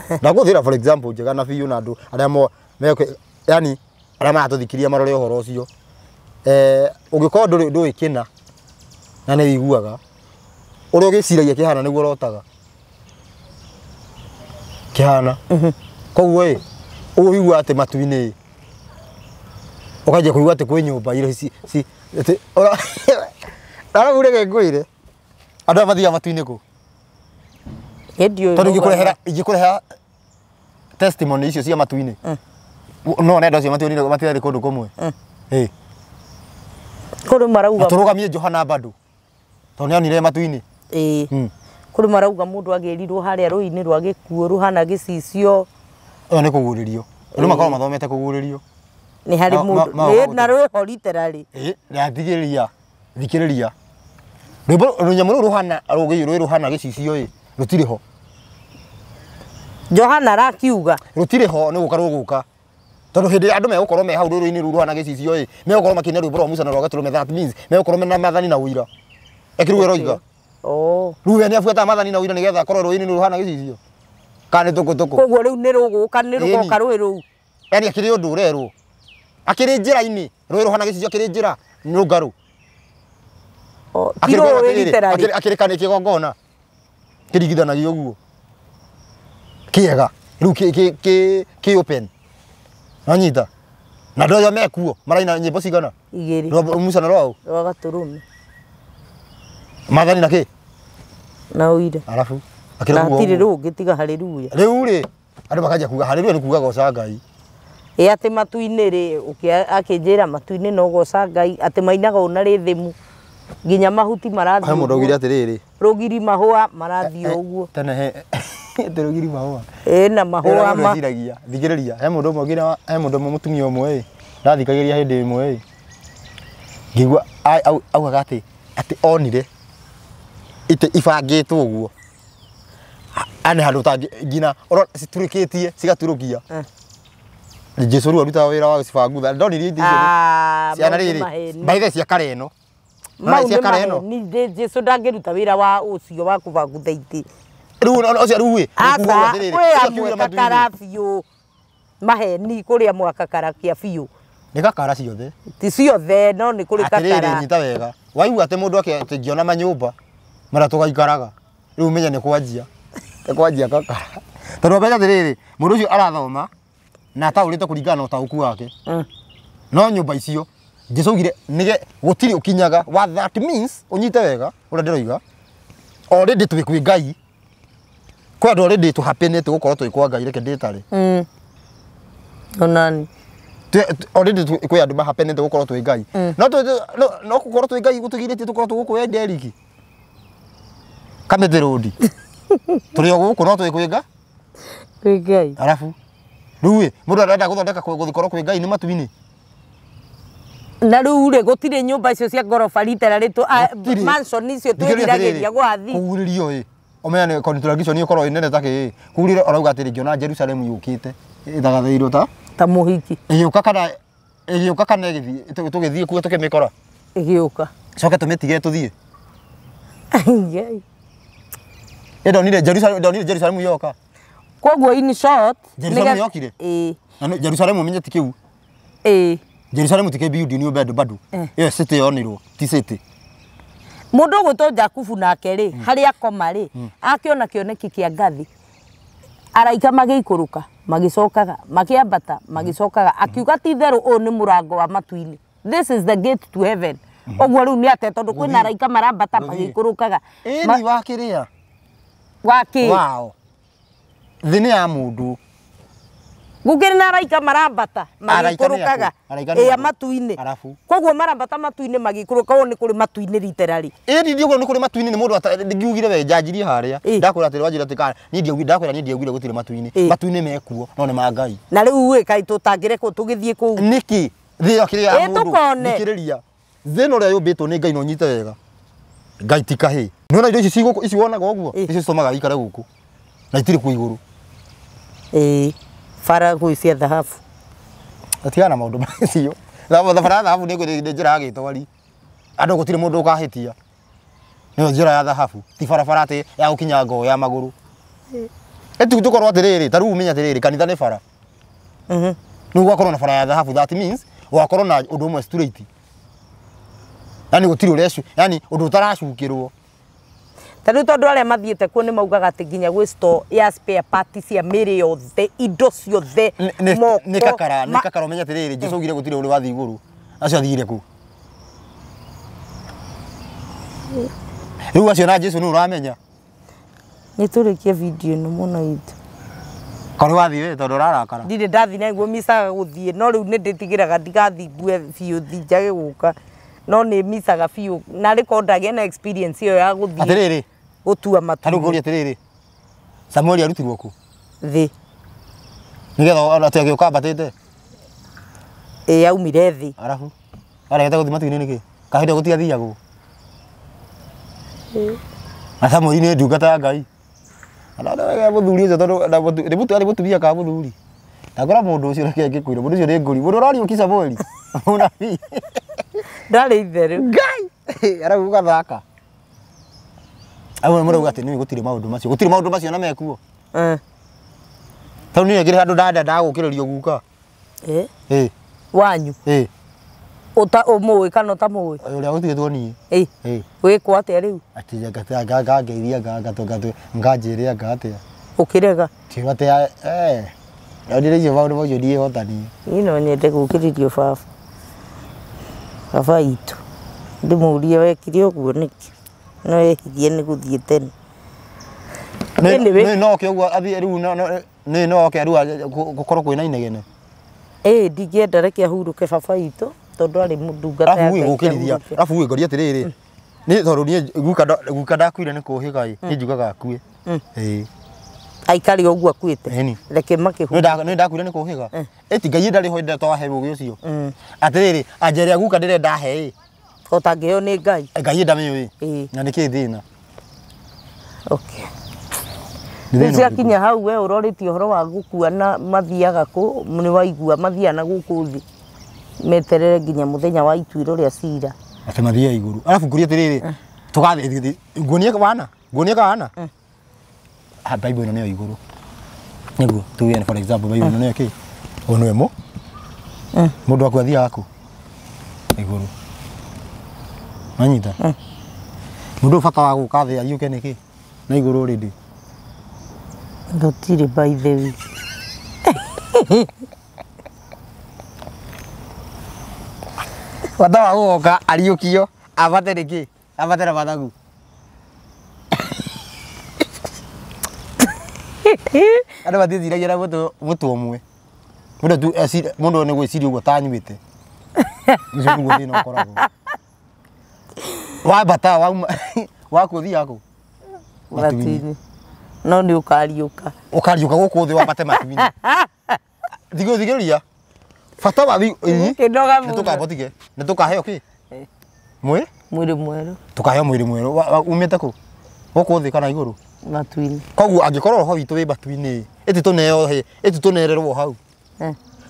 B: Ndagũthĩra for example njega na biũ na andũ arĩa yani arĩa maratũthikiria marore ũhoro ũcio. Ũngĩkorwo ndũĩ kĩna na nĩ wĩiguaga ũrĩa ũgĩciragia kĩhana nĩguo ũrotaga. Kĩhana. Koguo ĩ ũiguaga atĩ matu-inĩ ũkanjia kũigua atĩ kwĩ nyũmba iria ci atĩ arabu reke ngwĩre andũ aya mathiaga matu-inĩ kũ? Tondũ ingĩkũrehera testimony icio cia matu-inĩ no nenda acio matirarĩ kũndũ kũmwe.
A: Kũrĩ marauga
B: tũrũgamie Johana bado tondũ nĩonire matu-inĩ.
A: Ĩĩ. Kũrĩ marauga mũndũ agĩrirwo harĩa rũĩ-inĩ rwa gĩkuũ rũhana gĩcicio.
B: Ĩyo nĩ kũgurĩrio. Andũ makoragwo mathomete kũgurĩrio.
A: Nĩ harĩ mũndũ na rwĩho literally.
B: Ĩĩ, thikĩrĩria. Thikĩrĩria. Rwĩmbo rũnyamũ rũu rũhana rũĩ rũhana gĩcicio ĩ, rũtirĩ ho.
A: Johana arakiuga
B: rũtirĩ ho nĩ gũka rũgũka. Tondũ hĩndĩ andũ megũkorwo me hau rũĩ-inĩ rũu rũhana gĩcicio ĩ, megũkorwo makĩina rwĩmbo rwa Musa na rwa Gatũrũme, that means megũkorwo mena maathani na ũira. Eki rĩu ĩroiga.
A: Oh.
B: Rĩu we nĩabuataga maathani na ũira nĩgetha akorwo rũĩ-inĩ rũu rũhana gĩcicio. Kana nĩ tũkũtũkũ.
A: Koguo rĩu nĩ rũgũka nĩ rũgoka rũĩ rũu.
B: Yaani akĩrĩ ũndũ ũrerwo. Akĩrĩ njĩra-inĩ, rũĩ rũhana gĩcicio akĩrĩ njĩra nũngarũ.
A: Ti rũĩ literally.
B: Akĩrĩ kana kĩgongona. Kĩringithanagio ũguo. Kĩega. Rĩu kĩ open. Wanyita. Na andũ othe mekuo maraina nyĩmbo cigana?
A: Igĩrĩ.
B: Rwa Musa na rwa
A: Rwa Gatũrũme.
B: Maathani na kĩ?
A: Na ũira.
B: Arabu.
A: Na hatirĩ rũngĩ tiga haleluya.
B: Rĩu rĩ andũ makanjia kuga haleluya nĩ kuga goca Ngai.
A: Ĩ atĩ matu-inĩ rĩ akĩnjĩra matu-inĩ no goca Ngai atĩ mainaga ũna rĩthĩmu nginya mahuti marathiĩ.
B: He mũndũ augire atĩrĩrĩ.
A: Rũgiri mahũa marathiĩ ũguo.
B: Tene he atĩ rũgiri mahũa.
A: Ĩ na mahũa ma.
B: Thikĩrĩria he mũndũ ũmwe nginya he mũndũ ũmwe mũtumia ũmwe ĩ ndathikagĩrĩria hĩndĩ ĩmwe ĩ ngĩigua augaga atĩ atĩ onire itĩ ibangĩtwo ũguo. Ane handũ ũtangĩ nginya citurĩkĩtie cigaturũkia. Jesu rĩu arutaga wĩra wa gũcibangutha ndonirie itĩ icio ciana rĩrĩ maithe cia kare ĩno.
A: Mau nĩ maheni Jesu ndangĩruta wĩra wa ũcio wa kũbangutha itĩ.
B: Rĩu ũcio rĩu ĩ
A: aca kwĩ amwe kakara biũ maheni kũrĩ amwe akakarakia biũ.
B: Nĩ kakara ciothe.
A: Ti ciothe no nĩ kũrĩ kakara.
B: Atĩrĩrĩ nyita wega. Waigua atĩ mũndũ atĩ ngĩona manyũmba marĩa tũgaikaraga rĩu ũmenye nĩ kwanjia. Nĩ kwanjia kakara. Tondũ mbeca atĩrĩrĩ mũndũ ũcio arathoma na ataũrĩte kũringana na ũtaũku wake. No nyũmba icio Jesu augire nĩge gũtirĩ ũkinyaga. What that means ũnyite wega ũrĩa ndĩroiga already twĩ kwĩ Ngai. Kwĩ andũ already tũhapenete gũkorwo twĩ kwa Ngai reke ndĩtare.
A: Onani.
B: Already kwĩ andũ mahapenete gũkorwo twĩ Ngai. No no gũkorwo twĩ Ngai gũtũgirĩtie tũkorwo tũgũkũ Deriki. Kamĩtĩ Road. Tũrĩ o gũkũ no twĩ kwĩ Ngai.
A: Kwĩ Ngai.
B: Arabu rĩu ĩ mũndũ arenda gũthondeka gũkorwo kwĩ Ngai nĩ matu-inĩ.
A: Na rĩu rĩ gũtirĩ nyũmba icio cia ngoroba literally mansion icio twĩriragĩria gwathi.
B: Kũgurĩrio ĩ ũmenye nĩ contradiction ĩkorwo ĩ nene ta kĩ kũgurĩrio arauga atĩrĩ ngĩona Jerusalem yũkĩte ĩthagathĩirwo ta
A: mũhiki.
B: Ĩgĩũka kana ĩgĩũka kana ĩgĩthiĩ tũgĩthiĩ kuo tũkĩmĩkora.
A: Ĩgĩũka.
B: Coke tũmĩtige tũthiĩ.
A: Ĩ
B: ndonire Jerusalem ndonire Jerusalem yoka.
A: Koguo in short
B: Jerusalem yokire.
A: Ĩ.
B: Na Jerusalem ũmenye ti kĩu.
A: Ĩ.
B: Jerusalem ti kĩ new bed bado. Ĩyo city yonirwo ti city.
A: Mũndũ ũgwĩtwo Jakubu nake rĩ harĩa akoma rĩ akĩona kĩoneki kĩa ngathi araika magĩikũrũka magĩcokaga makĩambata magĩcokaga akiuga ti itherũ ũyũ nĩ mũrango wa matu-inĩ. This is the gate to heaven. Ũguo rĩu nĩ atĩa tondũ kwĩna araika marambata magĩikũrũkaga.
B: Ĩni wa kĩrĩa?
A: Wa kĩ?
B: Wao. Thĩ nĩ ya mũndũ.
A: Gũkĩrĩ na araika marambata magĩikũrũkaga ĩa matu-inĩ. Koguo marambata matu-inĩ magĩikũrũka ũũ nĩ kũrĩ matu-inĩ literally.
B: Ĩ ndiuga nĩ kũrĩ matu-inĩ nĩ mũndũ ndingiugire we njanjirie harĩa. Ndakwĩra atĩrĩ wanjĩra atĩ kana niĩ ndiaugire ndakwĩra niĩ ndiaugire gũtirĩ matu-inĩ. Matu-inĩ mekuo no nĩ ma Ngai.
A: Na rĩu ĩ kaĩ tũtangĩrekwo tũgĩthiĩ kũu.
B: Nĩkĩ? Thĩ ĩyo kĩrĩa ya mũndũ. Thikĩrĩria. Thĩ ĩno ũrĩa yũmbĩtwo nĩ Ngai no ũnyite wega. Ngai ti kahĩĩ. Nĩwona indo ici ci gũkũ ici wonaga ũguo icio citũmaga wĩikare gũkũ. Na itirĩ kuo igũrũ.
A: Ĩ. Bara gwĩ cia thahabu.
B: Tigana na maũndũ macio. Bara ya thahabu nĩ njĩra ya gĩtwari. Andũ gũtirĩ mũndũ ũkahĩtia. Nĩyo njĩra ya thahabu. Ti barabara atĩ ya gũkinya ngoo ya magũrũ. Ĩtu tũkorwo atĩrĩrĩ, ta rĩu ũmenye atĩrĩrĩ kanitha nĩ bara. Rĩu gwakorwo na bara ya thahabu that means gwakorwo na ũndũ ũmwe straight. Yaani gũtirĩ ũrecu, yaani ũndũ ũtaracukĩrwo.
A: Ta rĩu tondũ arĩa mathiĩte kuo nĩ maugaga atĩ nginya gwĩ store ya spare part cia mĩrĩ yothe indo ciothe
B: moko. Nĩ kakara, nĩ kakara ũmenye atĩrĩrĩ Jesu augire gũtirĩ ũrĩ wathiĩ igũrũ. Acio athire kũ? Rĩu acio na Jesu nĩ ũramenya.
A: Nĩ tũrĩkie video ĩno mũno itũ.
B: Korwo wathiĩ we tondũ ũrarakara.
A: Ndirĩ ndathiĩ na nĩguo micaga gũthiĩ no rĩu nĩ ndĩtigĩraga ndigathiĩ ngue biũ njage gũka. No nĩ micaga biũ na rĩkorwo ndagĩa na experience ĩyo ya gũthiĩ.
B: Atĩrĩrĩ
A: Gũtua matua.
B: Tarĩu ngũria atĩrĩrĩ, Samueli arutirwo kũ?
A: Thĩ.
B: Nĩgetha atĩ agĩũka ambatĩte?
A: Ĩĩ aumire thĩ.
B: Arabu aregete gũthiĩ matu-inĩ nĩkĩ? Kahinda gũtiathiagwo. Na Samueli nĩ ndungata ya Ngai. Ana mũthuri ũcio tondũ arĩ mũtumia kana mũthuri. Ndakora mũndũ ũcio reke ngĩkwĩre, mũndũ ũcio nĩ ngũri. Mũndũ ũrariũki Samueli. Mũnabii.
A: Ndarĩ itherũ.
B: Ngai! Arabu gathaka. Amwe marauga atĩ nĩ gũtirĩ maũndũ macio. Gũtirĩ maũndũ macio na mekuo. Tondũ niĩ ngĩrĩ handũ ndanda ndagũkĩrĩrio guka. Ĩĩ.
A: Wanyu.
B: Ĩĩ.
A: Ũta ũmũĩ kana ũtamũĩ?
B: Ũrĩa gũtigĩtwo niĩ.
A: Ĩĩ.
B: Ĩĩ.
A: Wĩkwo atĩa rĩu?
B: Atĩ ngangeithia nganjĩre anga atĩa.
A: Ũkĩrega?
B: Kiuga atĩ ndĩrĩicio maũndũ macio ndiĩhotanie.
A: Niĩ no nyende gũkĩrĩrio baba. Baba itũ. Ndĩmũrie wekire ũguo nĩkĩ? No ehirie nĩ gũthiĩ tene.
B: Nĩ no oke ũguo athiĩ rĩu nĩ no oke rĩu gũkorwo kwĩna inegene.
A: Ĩĩ ndingĩenda reke ahurũke baba itũ tondũ arĩ ndungata ya Ngai.
B: Arabu gũkĩrithia, arabu ngũria atĩrĩrĩ, nĩ tondũ niĩ guka ndakuire nĩ kũhĩga ĩ, niĩ njugaga akue. Ĩĩ.
A: Aikare ũguo akuĩte. Reke makĩhurũke.
B: Nĩ ndakuire nĩ kũhĩga. Ĩti Ngai ndarĩ ho ndetwahe ũgĩ ũcio. Atĩrĩrĩ, anja ĩrĩa guka ndĩrenda he ĩ.
A: Ũtangĩheo nĩ Ngai.
B: Ngai ndamĩũĩ. Na nĩkĩ thĩna?
A: Okay. Rĩu ciakinya hau we ũrorĩtie ũhoro wa gũkua na mathiaga kũ, nĩ waigua mathiaga na gũkũ thĩ meterere nginya mũthenya wa ituĩro rĩa cira.
B: Atĩ mathiaga igũrũ. Arabu ngũria atĩrĩrĩ, tũgathiĩ nguonie wana, nguonie kawana. Ah, Bible ĩno nĩyo igũrũ. Nĩguo tuge for example Bible ĩno nĩyo kĩ? Ũyũ nĩwe mũ. Mũndũ akua athiaga kũ? Igũrũ. Manyita? Mũndũ bata wa gũka thĩ ariũke nĩkĩ? Na igũrũ already.
A: Gũtirĩ by the way.
B: Bata wa gũka ariũkio abate nĩkĩ? Abate na mathagu. Andũ matiĩciragia na mũtwe ũmwe. Mũndũ tu mũndũ nĩ gwĩciria ũguo tanyuĩte. Ũcio nĩguo thĩna ũkoragwo. Wambata wauma waku ũthiaga kũ?
A: Matu-inĩ. No nĩ ũkariũka.
B: Ũkariũka gũkũ thĩ wambate matu-inĩ. Thigĩrĩria. Bata wa nĩ nĩ tũkaheo kĩ? Mwĩrĩ?
A: Mwĩrĩ mwerũ.
B: Tũkaheo mwĩrĩ mwerũ. Umĩte kũ? Gũkũ thĩ kana igũrũ?
A: Matu-inĩ.
B: Koguo angĩkorwo roho witũ wĩ matu-inĩ, ĩti tũneo he, ĩti tũnererwo hau.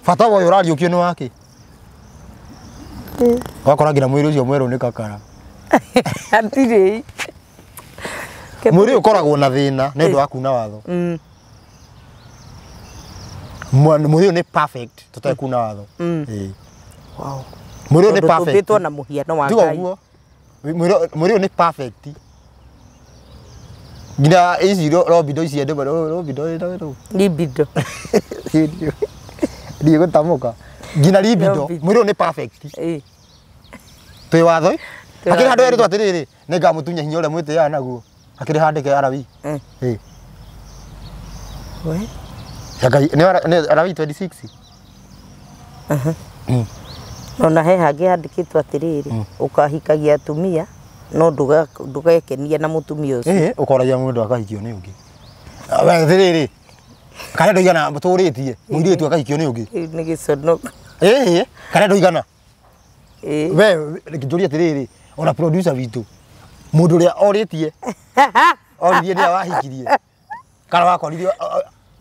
B: Bata wa ũyũ ũrariũkio nĩ wakĩ? Wakora nginya mwĩrĩ ũcio mwerũ nĩ kakara.
A: Hatirĩ.
B: Mwĩrĩ ũkoragwo na thĩna nĩ ũndũ wa kuna watho. Mwĩrĩ ũyũ nĩ perfect tũtekuna watho. Ĩĩ.
A: Wow.
B: Mwĩrĩ ũyũ nĩ perfect.
A: Tũmbĩtwo na mũhiano wa Ngai.
B: Tiga ũguo. Mwĩrĩ ũyũ nĩ perfect. Nginya ici robindo ici andũ robindo ĩno.
A: Libido.
B: Ndiĩ gũtamũka. Nginya libido. Mwĩrĩ ũyũ nĩ perfect.
A: Ĩĩ.
B: Twĩ watho. Hakĩrĩ handũ herĩtwo atĩrĩrĩ, nĩngamũtunya hinya ũrĩa mwĩtĩaga naguo. Hakĩrĩ handĩke Arabii. Ĩĩ.
A: We?
B: Ya Ngai nĩ Arabii 26.
A: Ona he hangĩ handĩkĩtwo atĩrĩrĩ, ũkahikagia atumia no ndũgekenia na mũtumia ũcio.
B: Ĩĩ, ũkoragia mũndũ akahikio nĩ ũngĩ. Atĩrĩrĩ, kana ndũigana tũrĩtie, mũirĩtu akahikio nĩ ũngĩ.
A: Nĩ gĩconoko.
B: Ĩĩ, kana ndũigana.
A: Ĩĩ.
B: We njũrie atĩrĩrĩ, ona producer witũ, mũndũ ũrĩa orĩtie, oririe nĩwe wahikirie. Kana wakorire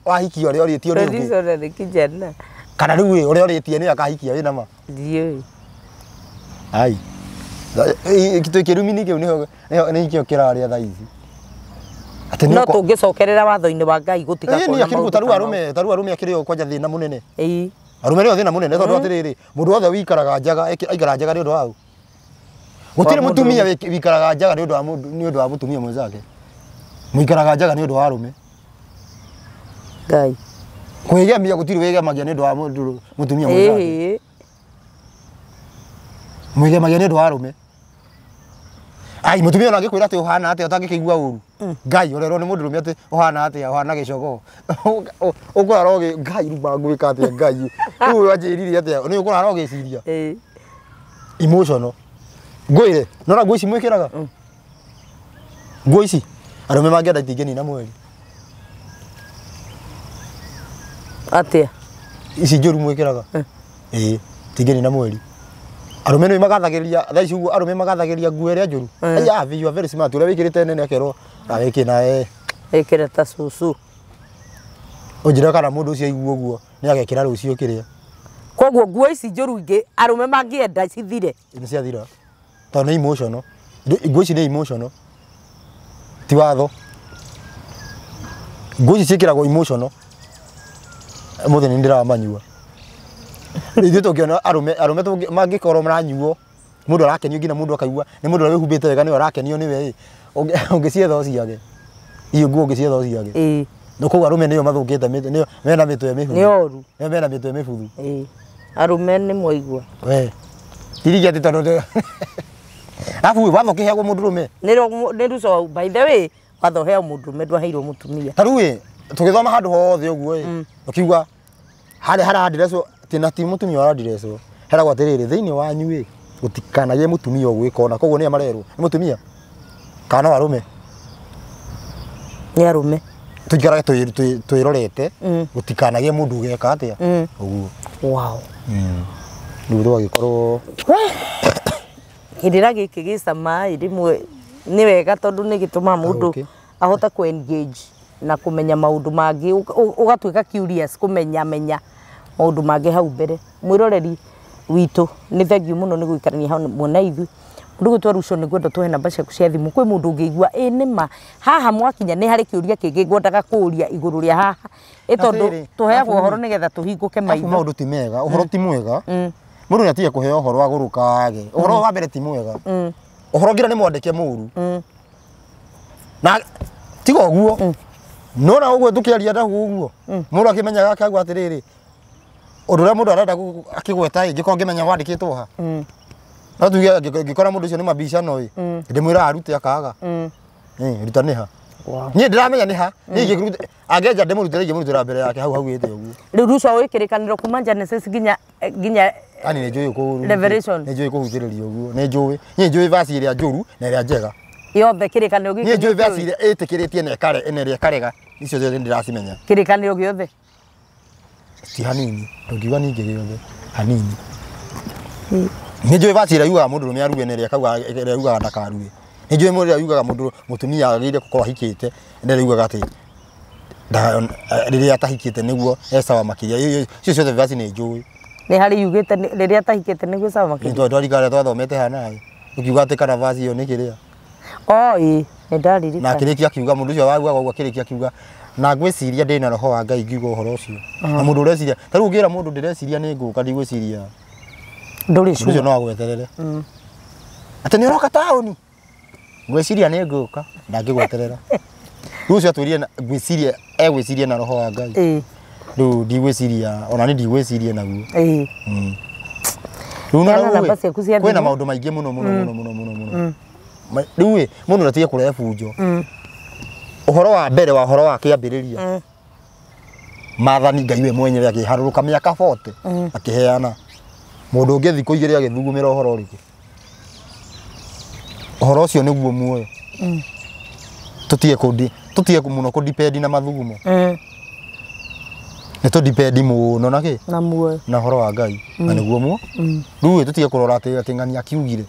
B: wahikio ũrĩa orĩtio nĩ ũngĩ.
A: Producer ona nĩ kijana.
B: Kana rĩu ĩ, ũrĩa orĩtie nĩwe akahikia wĩna ma?
A: Ndiũĩ.
B: Ai. Gĩtũ kĩrumi kĩu nĩho nĩkĩo kĩrarĩa thaa ici. Atĩ
A: No tũngĩcokerera watho-inĩ wa Ngai gũtigakorwo na maũndũ
B: tarĩu arũme, tarĩu arũme akĩrĩ o kwanja thĩna mũnene.
A: Ĩĩ.
B: Arũme nĩo thĩna mũnene tondũ atĩrĩrĩ, mũndũ wothe wĩikaraga njaga, aikaraga njaga nĩ ũndũ wa ũ? Gũtirĩ mũtumia wĩikaraga njaga nĩ ũndũ wa mũndũ, nĩ ũndũ wa mũtumia mwenzake. Mũikaraga njaga nĩ ũndũ wa arũme.
A: Ngai.
B: Kwĩgemia gũtirĩ wĩgemagia nĩ ũndũ wa mũndũ mũtumia mwenzake.
A: Ĩĩ.
B: Mwĩgemagia nĩ ũndũ wa arũme. Ai, mũtumia ona angĩkwĩra atĩ ũhana atĩa ũtangĩkĩigua ũru. Ngai ũrerwo nĩ mũndũrũme atĩ ũhana atĩa, ũhana gĩcogoo. Ũkũrara ũgĩ Ngai rĩu mangwĩka atĩa Ngai. Rĩu wanjĩrire atĩa, nĩ ũkũrara ũgĩciria.
A: Ĩĩ.
B: Emotional. Ngwĩre, nona nguo ici mwĩkĩraga? Nguo ici. Arũme mangĩenda itingĩnina mweri.
A: Atia?
B: Ici njũru mwĩkĩraga. Ĩĩ, itingĩnina mweri. Arũme nĩ magathagĩria thaa ici ũguo arũme magathagĩria nguo ĩrĩa njũru. Aya, you are very smart. Ũrĩa wĩkĩrĩte nene akerwo wĩkĩ nawe.
A: Ĩkĩra ta cũcũ.
B: Ũnjĩre kana mũndũ ũcio aigua ũguo nĩ agekĩra rũciũ kĩrĩa.
A: Koguo nguo ici njũru ingĩ arũme mangĩenda cithire.
B: Nĩ ciathira. Tondũ nĩ emotional. Nguo ici nĩ emotional. Ti watho. Nguo ici ciĩkĩragwo emotional. Mũthĩ nĩ ndĩramanyua. Ithuĩ tũngĩona arũme arũme mangĩkorwo maranyuo mũndũ arakenio nginya mũndũ akaigua nĩ mũndũ ũrĩa wĩhumbĩte wega nĩwe arakenio nĩwe ĩ. Ũngĩcietha ũciage. Iyo nguo ũngĩcietha ũciage.
A: Ĩĩ.
B: No koguo arũme nĩo mathũkĩte mĩtwe nĩo mena mĩtwe mĩbuthu.
A: Nĩ oru.
B: Nĩo mena mĩtwe mĩbuthu.
A: Ĩĩ. Arũme nĩ mwaigua.
B: We. Tirigi atĩ tondũ Alafu watho kĩheagwo mũndũrũme.
A: Nĩ ruco by the way watho ũheagwo mũndũrũme ndwaheirwo mũtumia.
B: Ta rĩu ĩ tũgĩthoma handũ hothe ũguo ĩ ũkiuga harĩa harandirecwo tina ti mũtumia ũrandirecwo heragwo atĩrĩrĩ thĩinĩ wanyu ĩ gũtikanagĩe mũtumia ũgwĩka ona koguo nĩwe marerwo nĩ mũtumia kana no arũme.
A: Nĩ arũme.
B: Tũikarage twĩrorete gũtikanagĩe mũndũ ũgeka atĩa ũguo.
A: Wow.
B: Rĩu tũgagĩkorwo
A: Kĩrĩra gĩkĩ gĩcama ĩ rĩmwe nĩ wega tondũ nĩ gĩtũmaga mũndũ ahote kũ engage na kũmenya maũndũ mangĩ ũgatuĩka curious kũmenya menya maũndũ mangĩ hau mbere. Mwĩroreri witũ nĩ thengiũ mũno nĩ gũikarania hamwe na ithuĩ. Mũndũ gwĩtwo Ruco nĩ ngwenda tũhe namba ciaku cia thimũ kwĩ mũndũ ũngĩigua ĩ nĩma haha mwakinya nĩ harĩ kĩũria kĩngĩ ngwendaga kũũria igũrũ rĩa haha ĩ tondũ tũheagwo ũhoro nĩgetha tũhingũke maitho.
B: Maũndũ ti mega, ũhoro ti mwega. Mũndũ nĩ atige kũheo ũhoro agũrũkage. Ũhoro wa mbere ti mwega. Ũhoro ngira nĩ mwandĩke mũru. Na tiga ũguo. Nona ũguo tũkĩaria ndaguo ũguo. Mũndũ akĩmenyaga akauga atĩrĩrĩ ũndũ ũrĩa mũndũ arenda akĩgweta ĩ ngĩkorwo ngĩmenya wandĩkĩtwo ha. No tuge ngĩkora mũndũ ũcio nĩ mabicano ĩ ndĩmwĩra arute akaga. Ruta nĩ ha. Niĩ ndĩramenya nĩ ha. Niĩ ingĩkũruta angĩenja ndĩmũrutĩre ingĩmũrutĩra mbere yake hau hau ĩte ũguo.
A: Rĩu Ruco wĩ kĩrĩkanĩro kuma Genesis nginya nginya
B: Yani nĩ njũĩ kũ
A: Revelation.
B: Nĩ njũĩ kũhutĩrĩria ũguo. Nĩ njũĩ. Niĩ njũĩ verse ĩrĩa njũru na ĩrĩa njega.
A: Yothe kĩrĩkanĩro gĩkĩ.
B: Niĩ njũĩ verse ĩrĩa ĩtĩkĩrĩtie na ĩkare na ĩrĩa ĩkarega. Icio ciothe ndĩracimenya.
A: Kĩrĩkanĩro gĩothe.
B: Ti hanini. Ndũngiuga ningĩ gĩothe. Hanini. Nĩ njũĩ verse ĩrĩa yugaga mũndũrũme arue na ĩrĩa ĩkauga ĩrĩa yugaga ndakarue. Nĩ njũĩ mũndũ ĩrĩa yugaga mũndũ mũtumia agĩrĩire gũkorwo ahikĩte na ĩrĩa yugaga atĩ rĩrĩa atahikĩte nĩguo e sawa makĩria. Icio ciothe verse nĩ njũĩ.
A: Nĩ harĩ yugĩte rĩrĩa atahikĩte nĩguo sawa makĩria.
B: Nĩ twarikara twathomete haha nawe. Ũkiuga atĩ kana verse ĩyo nĩ kĩrĩa.
A: Oh ĩ nĩ ndaririkana.
B: Na akĩrĩkia akiuga mũndũ ũcio waugaga ũguo akĩrĩkia akiuga na ngwĩciria ndĩna roho wa Ngai ngiuga ũhoro ũcio. Na mũndũ ũreciria ta rĩu ũngĩra mũndũ ndĩreciria nĩ ngũka ndigwĩciria.
A: Ndũrĩ
B: sure. Ũcio no agweterere. Atĩ nĩ ũroka taũni. Ngwĩciria nĩ ngũka ndangĩgweterera. Rĩu ũcio atwĩrire ngwĩciria egwĩciria na roho wa Ngai. Rĩu ndigwĩciria ona nĩ ndigwĩciria naguo. Rĩu no kwĩna maũndũ maingĩ mũno mũno mũno mũno mũno mũno. Rĩu ĩ mũndũ ndatige kũrehe bunjo. Ũhoro wa mbere wa ũhoro wa kĩambĩrĩria. Maathani Ngai we mwenyewe akĩharũrũka mĩaka 40 akĩheana. Mũndũ ũngĩ thikũ igĩrĩ agĩthugumĩra ũhoro ũrĩkũ. Ũhoro ũcio nĩguo muoyo. Tũtige kũndi tũtige mũno kũdipendi na mathugumo. Nĩ tũdipendi mũno na kĩ?
A: Na muoyo.
B: Na ũhoro wa Ngai. Na nĩguo muo. Rĩu tũtige kũrora atĩ atĩ ng'ani akiugire.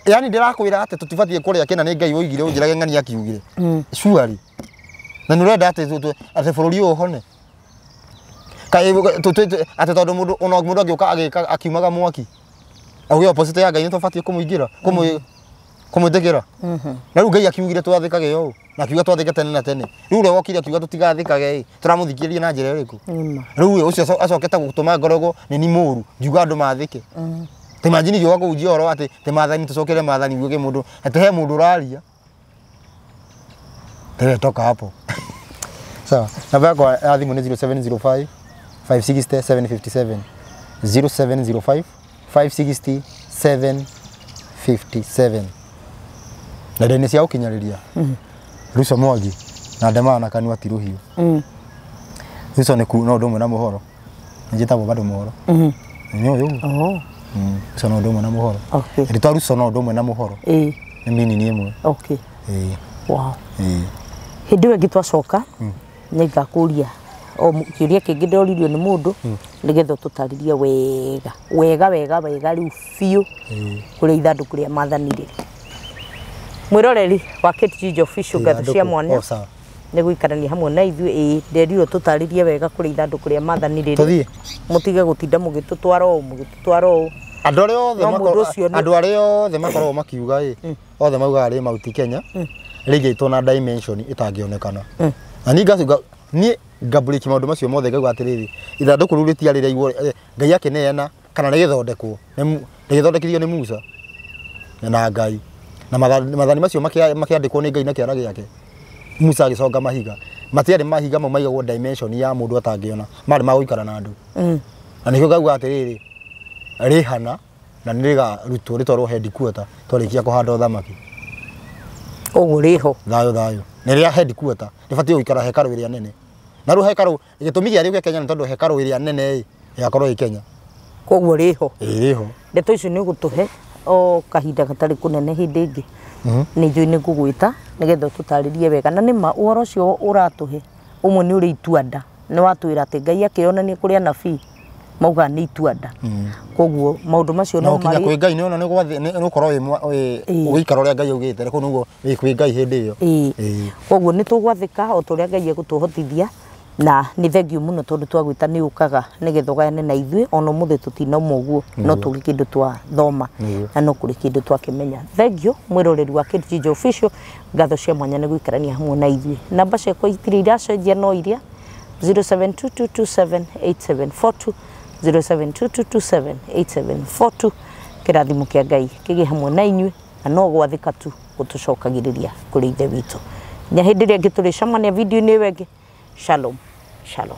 B: Yaani ndĩrakwĩra atĩ tũtibatiĩ kũrĩa kĩna nĩ Ngai woigire ũnjĩrage ng'ani akiugire. Surely. Na nĩ ũrenda atĩ atĩ bũrũri ũyũ ũhone. Kaĩ atĩ tondũ mũndũ ona mũndũ angĩũka agĩka akiumaga mwaki. Auge opposite ya Ngai nĩ tũbatiĩ kũmũingĩra kũmwĩtĩkĩra. Na rĩu Ngai akiugire twathĩkage ũũ. Na akiuga twathĩke tene na tene. Rĩu ũrĩa wokire akiuga tũtigathĩkage ĩ tũramũthikĩrĩria na njĩra ĩrĩkũ? Rĩu ũcio acokete gũtũma ngoragwo nĩ ni mũru ngiuga andũ mathĩke. Ta imagine ngĩũka kũhunjia ũhoro atĩ atĩ maathani tũcokere maathani uge mũndũ atĩ he mũndũ ũraria. Tewe toka hapo. Sawa. Namba yakwa ya thimũ nĩ 0705 560 757. 0705 560 757. Na ndene cia gũkinyarĩria. Ruco Mwangi na ndemaga na kanua ti rũhiũ. Ruco nĩ no ũndũ ũmwe na mũhoro. Njĩtagwo bado mũhoro. Nĩ ũyũ ũguo. Ruco no ũndũ ũmwe na mũhoro. Rĩtwa Ruco no ũndũ ũmwe na mũhoro. Nĩ meaning ĩmwe.
A: Okay. Wow. Hĩndĩ ĩyo ĩngĩ twacoka nĩ ngakũria o kĩũria kĩngĩ ndoririo nĩ mũndũ nĩgetha ũtũtarĩrie wega wega wega wega rĩu biũ kũrĩa ithandũkũ rĩa maathani rĩrĩ. Mwĩroreri wa Kate Gigi Official, ngatho cia mwanya
B: O sawa.
A: Nĩ gũikarania hamwe na ithuĩ. Ĩĩ, nderirwo tũtarĩrie wega kũrĩa ithandũkũ rĩa maathani rĩrĩ.
B: Tũthiĩ.
A: Mũtige gũtinda mũgĩtũtwara ũũ, mũgĩtũtwara ũũ.
B: Andũ arĩa othe
A: No mũndũ ũcio
B: andũ arĩa othe makoragwo makiuga ĩ, othe maugaga rĩ Mount Kenya rĩigĩtwo na dimension ĩtangĩonekana, na niĩ ngacuga, niĩ ngambũrĩki maũndũ macio mothe, ngauga atĩrĩrĩ, ithandũkũ rĩu rĩtiarĩ rĩaigwo Ngai akĩneana kana rĩgĩthondekwo, rĩgĩthondekithio nĩ Musa na Ngai, na mathani macio makĩandĩkwo nĩ Ngai na kĩara gĩake. Musa agĩconga mahiga, matiarĩ mahiga mau maigagwo dimension ya mũndũ atangĩona, marĩ ma gũikara na andũ. Na nĩkĩo ngauga atĩrĩrĩ, rĩhana na nĩ rĩgarutwo rĩtwarwo headquarter twarĩkia kũhanda ũthamaki.
A: Ũguo rĩho.
B: Thayũ thayũ. Nĩ rĩa headquarter, rĩbatiĩ gũikara hekarũ ĩrĩa nene, na rĩu hekarũ, gĩtũmi gĩa rĩũke Kenya nĩ tondũ hekarũ ĩrĩa nene ĩ ĩgakorwo ĩ Kenya.
A: Koguo rĩho.
B: Ĩ, rĩho.
A: Ndeto icio nĩ ũgũtũhe o kahinda gatarĩ kũnene. Hĩndĩ ĩngĩ nĩ njũĩ nĩ ngũgwĩta nĩgetha ũtũtarĩrie wega, na nĩ ma ũhoro ũcio ũratũhe ũmwe nĩ ũrĩ ituanda, nĩ watwĩra atĩ Ngai akĩonania kũrĩ anabii maugaga nĩ ituanda, koguo maũndũ macio
B: na
A: no
B: ũkinya
A: marĩ
B: kwĩ Ngai nĩ ona nĩ ũkorwo wĩ ũgĩikara ũrĩa Ngai augĩte, kũu nĩguo wĩ kwĩ Ngai hĩndĩ ĩyo.
A: Ĩĩ.
B: Ĩĩ.
A: Koguo nĩ tũgwathĩka o ta ũrĩa Ngai egũtũhotithia, na nĩ thengiũ mũno tondũ twagwĩta nĩ ũkaga nĩgetha ũgayane na ithuĩ. Ona ũmũthĩ tũtinauma ũguo, no tũrĩ kĩndũ twathoma na no kũrĩ kĩndũ twakĩmenya. Thengiũ mwĩroreri wa Kate Gigi Official, ngatho cia mwanya nĩ gũikarania hamwe na ithuĩ. Namba ciakwa itirĩ iracenjia, no iria 0722278742, 0722278742. Kĩrathimo kĩa Ngai kĩgĩe hamwe na inyuĩ, na no gwathĩka tu gũtũcokagĩrĩria kũrĩ Ithe witũ. Nginya hĩndĩ ĩrĩa ĩngĩ tũrĩcemania video-inĩ ĩyo ĩngĩ, shalom shalom.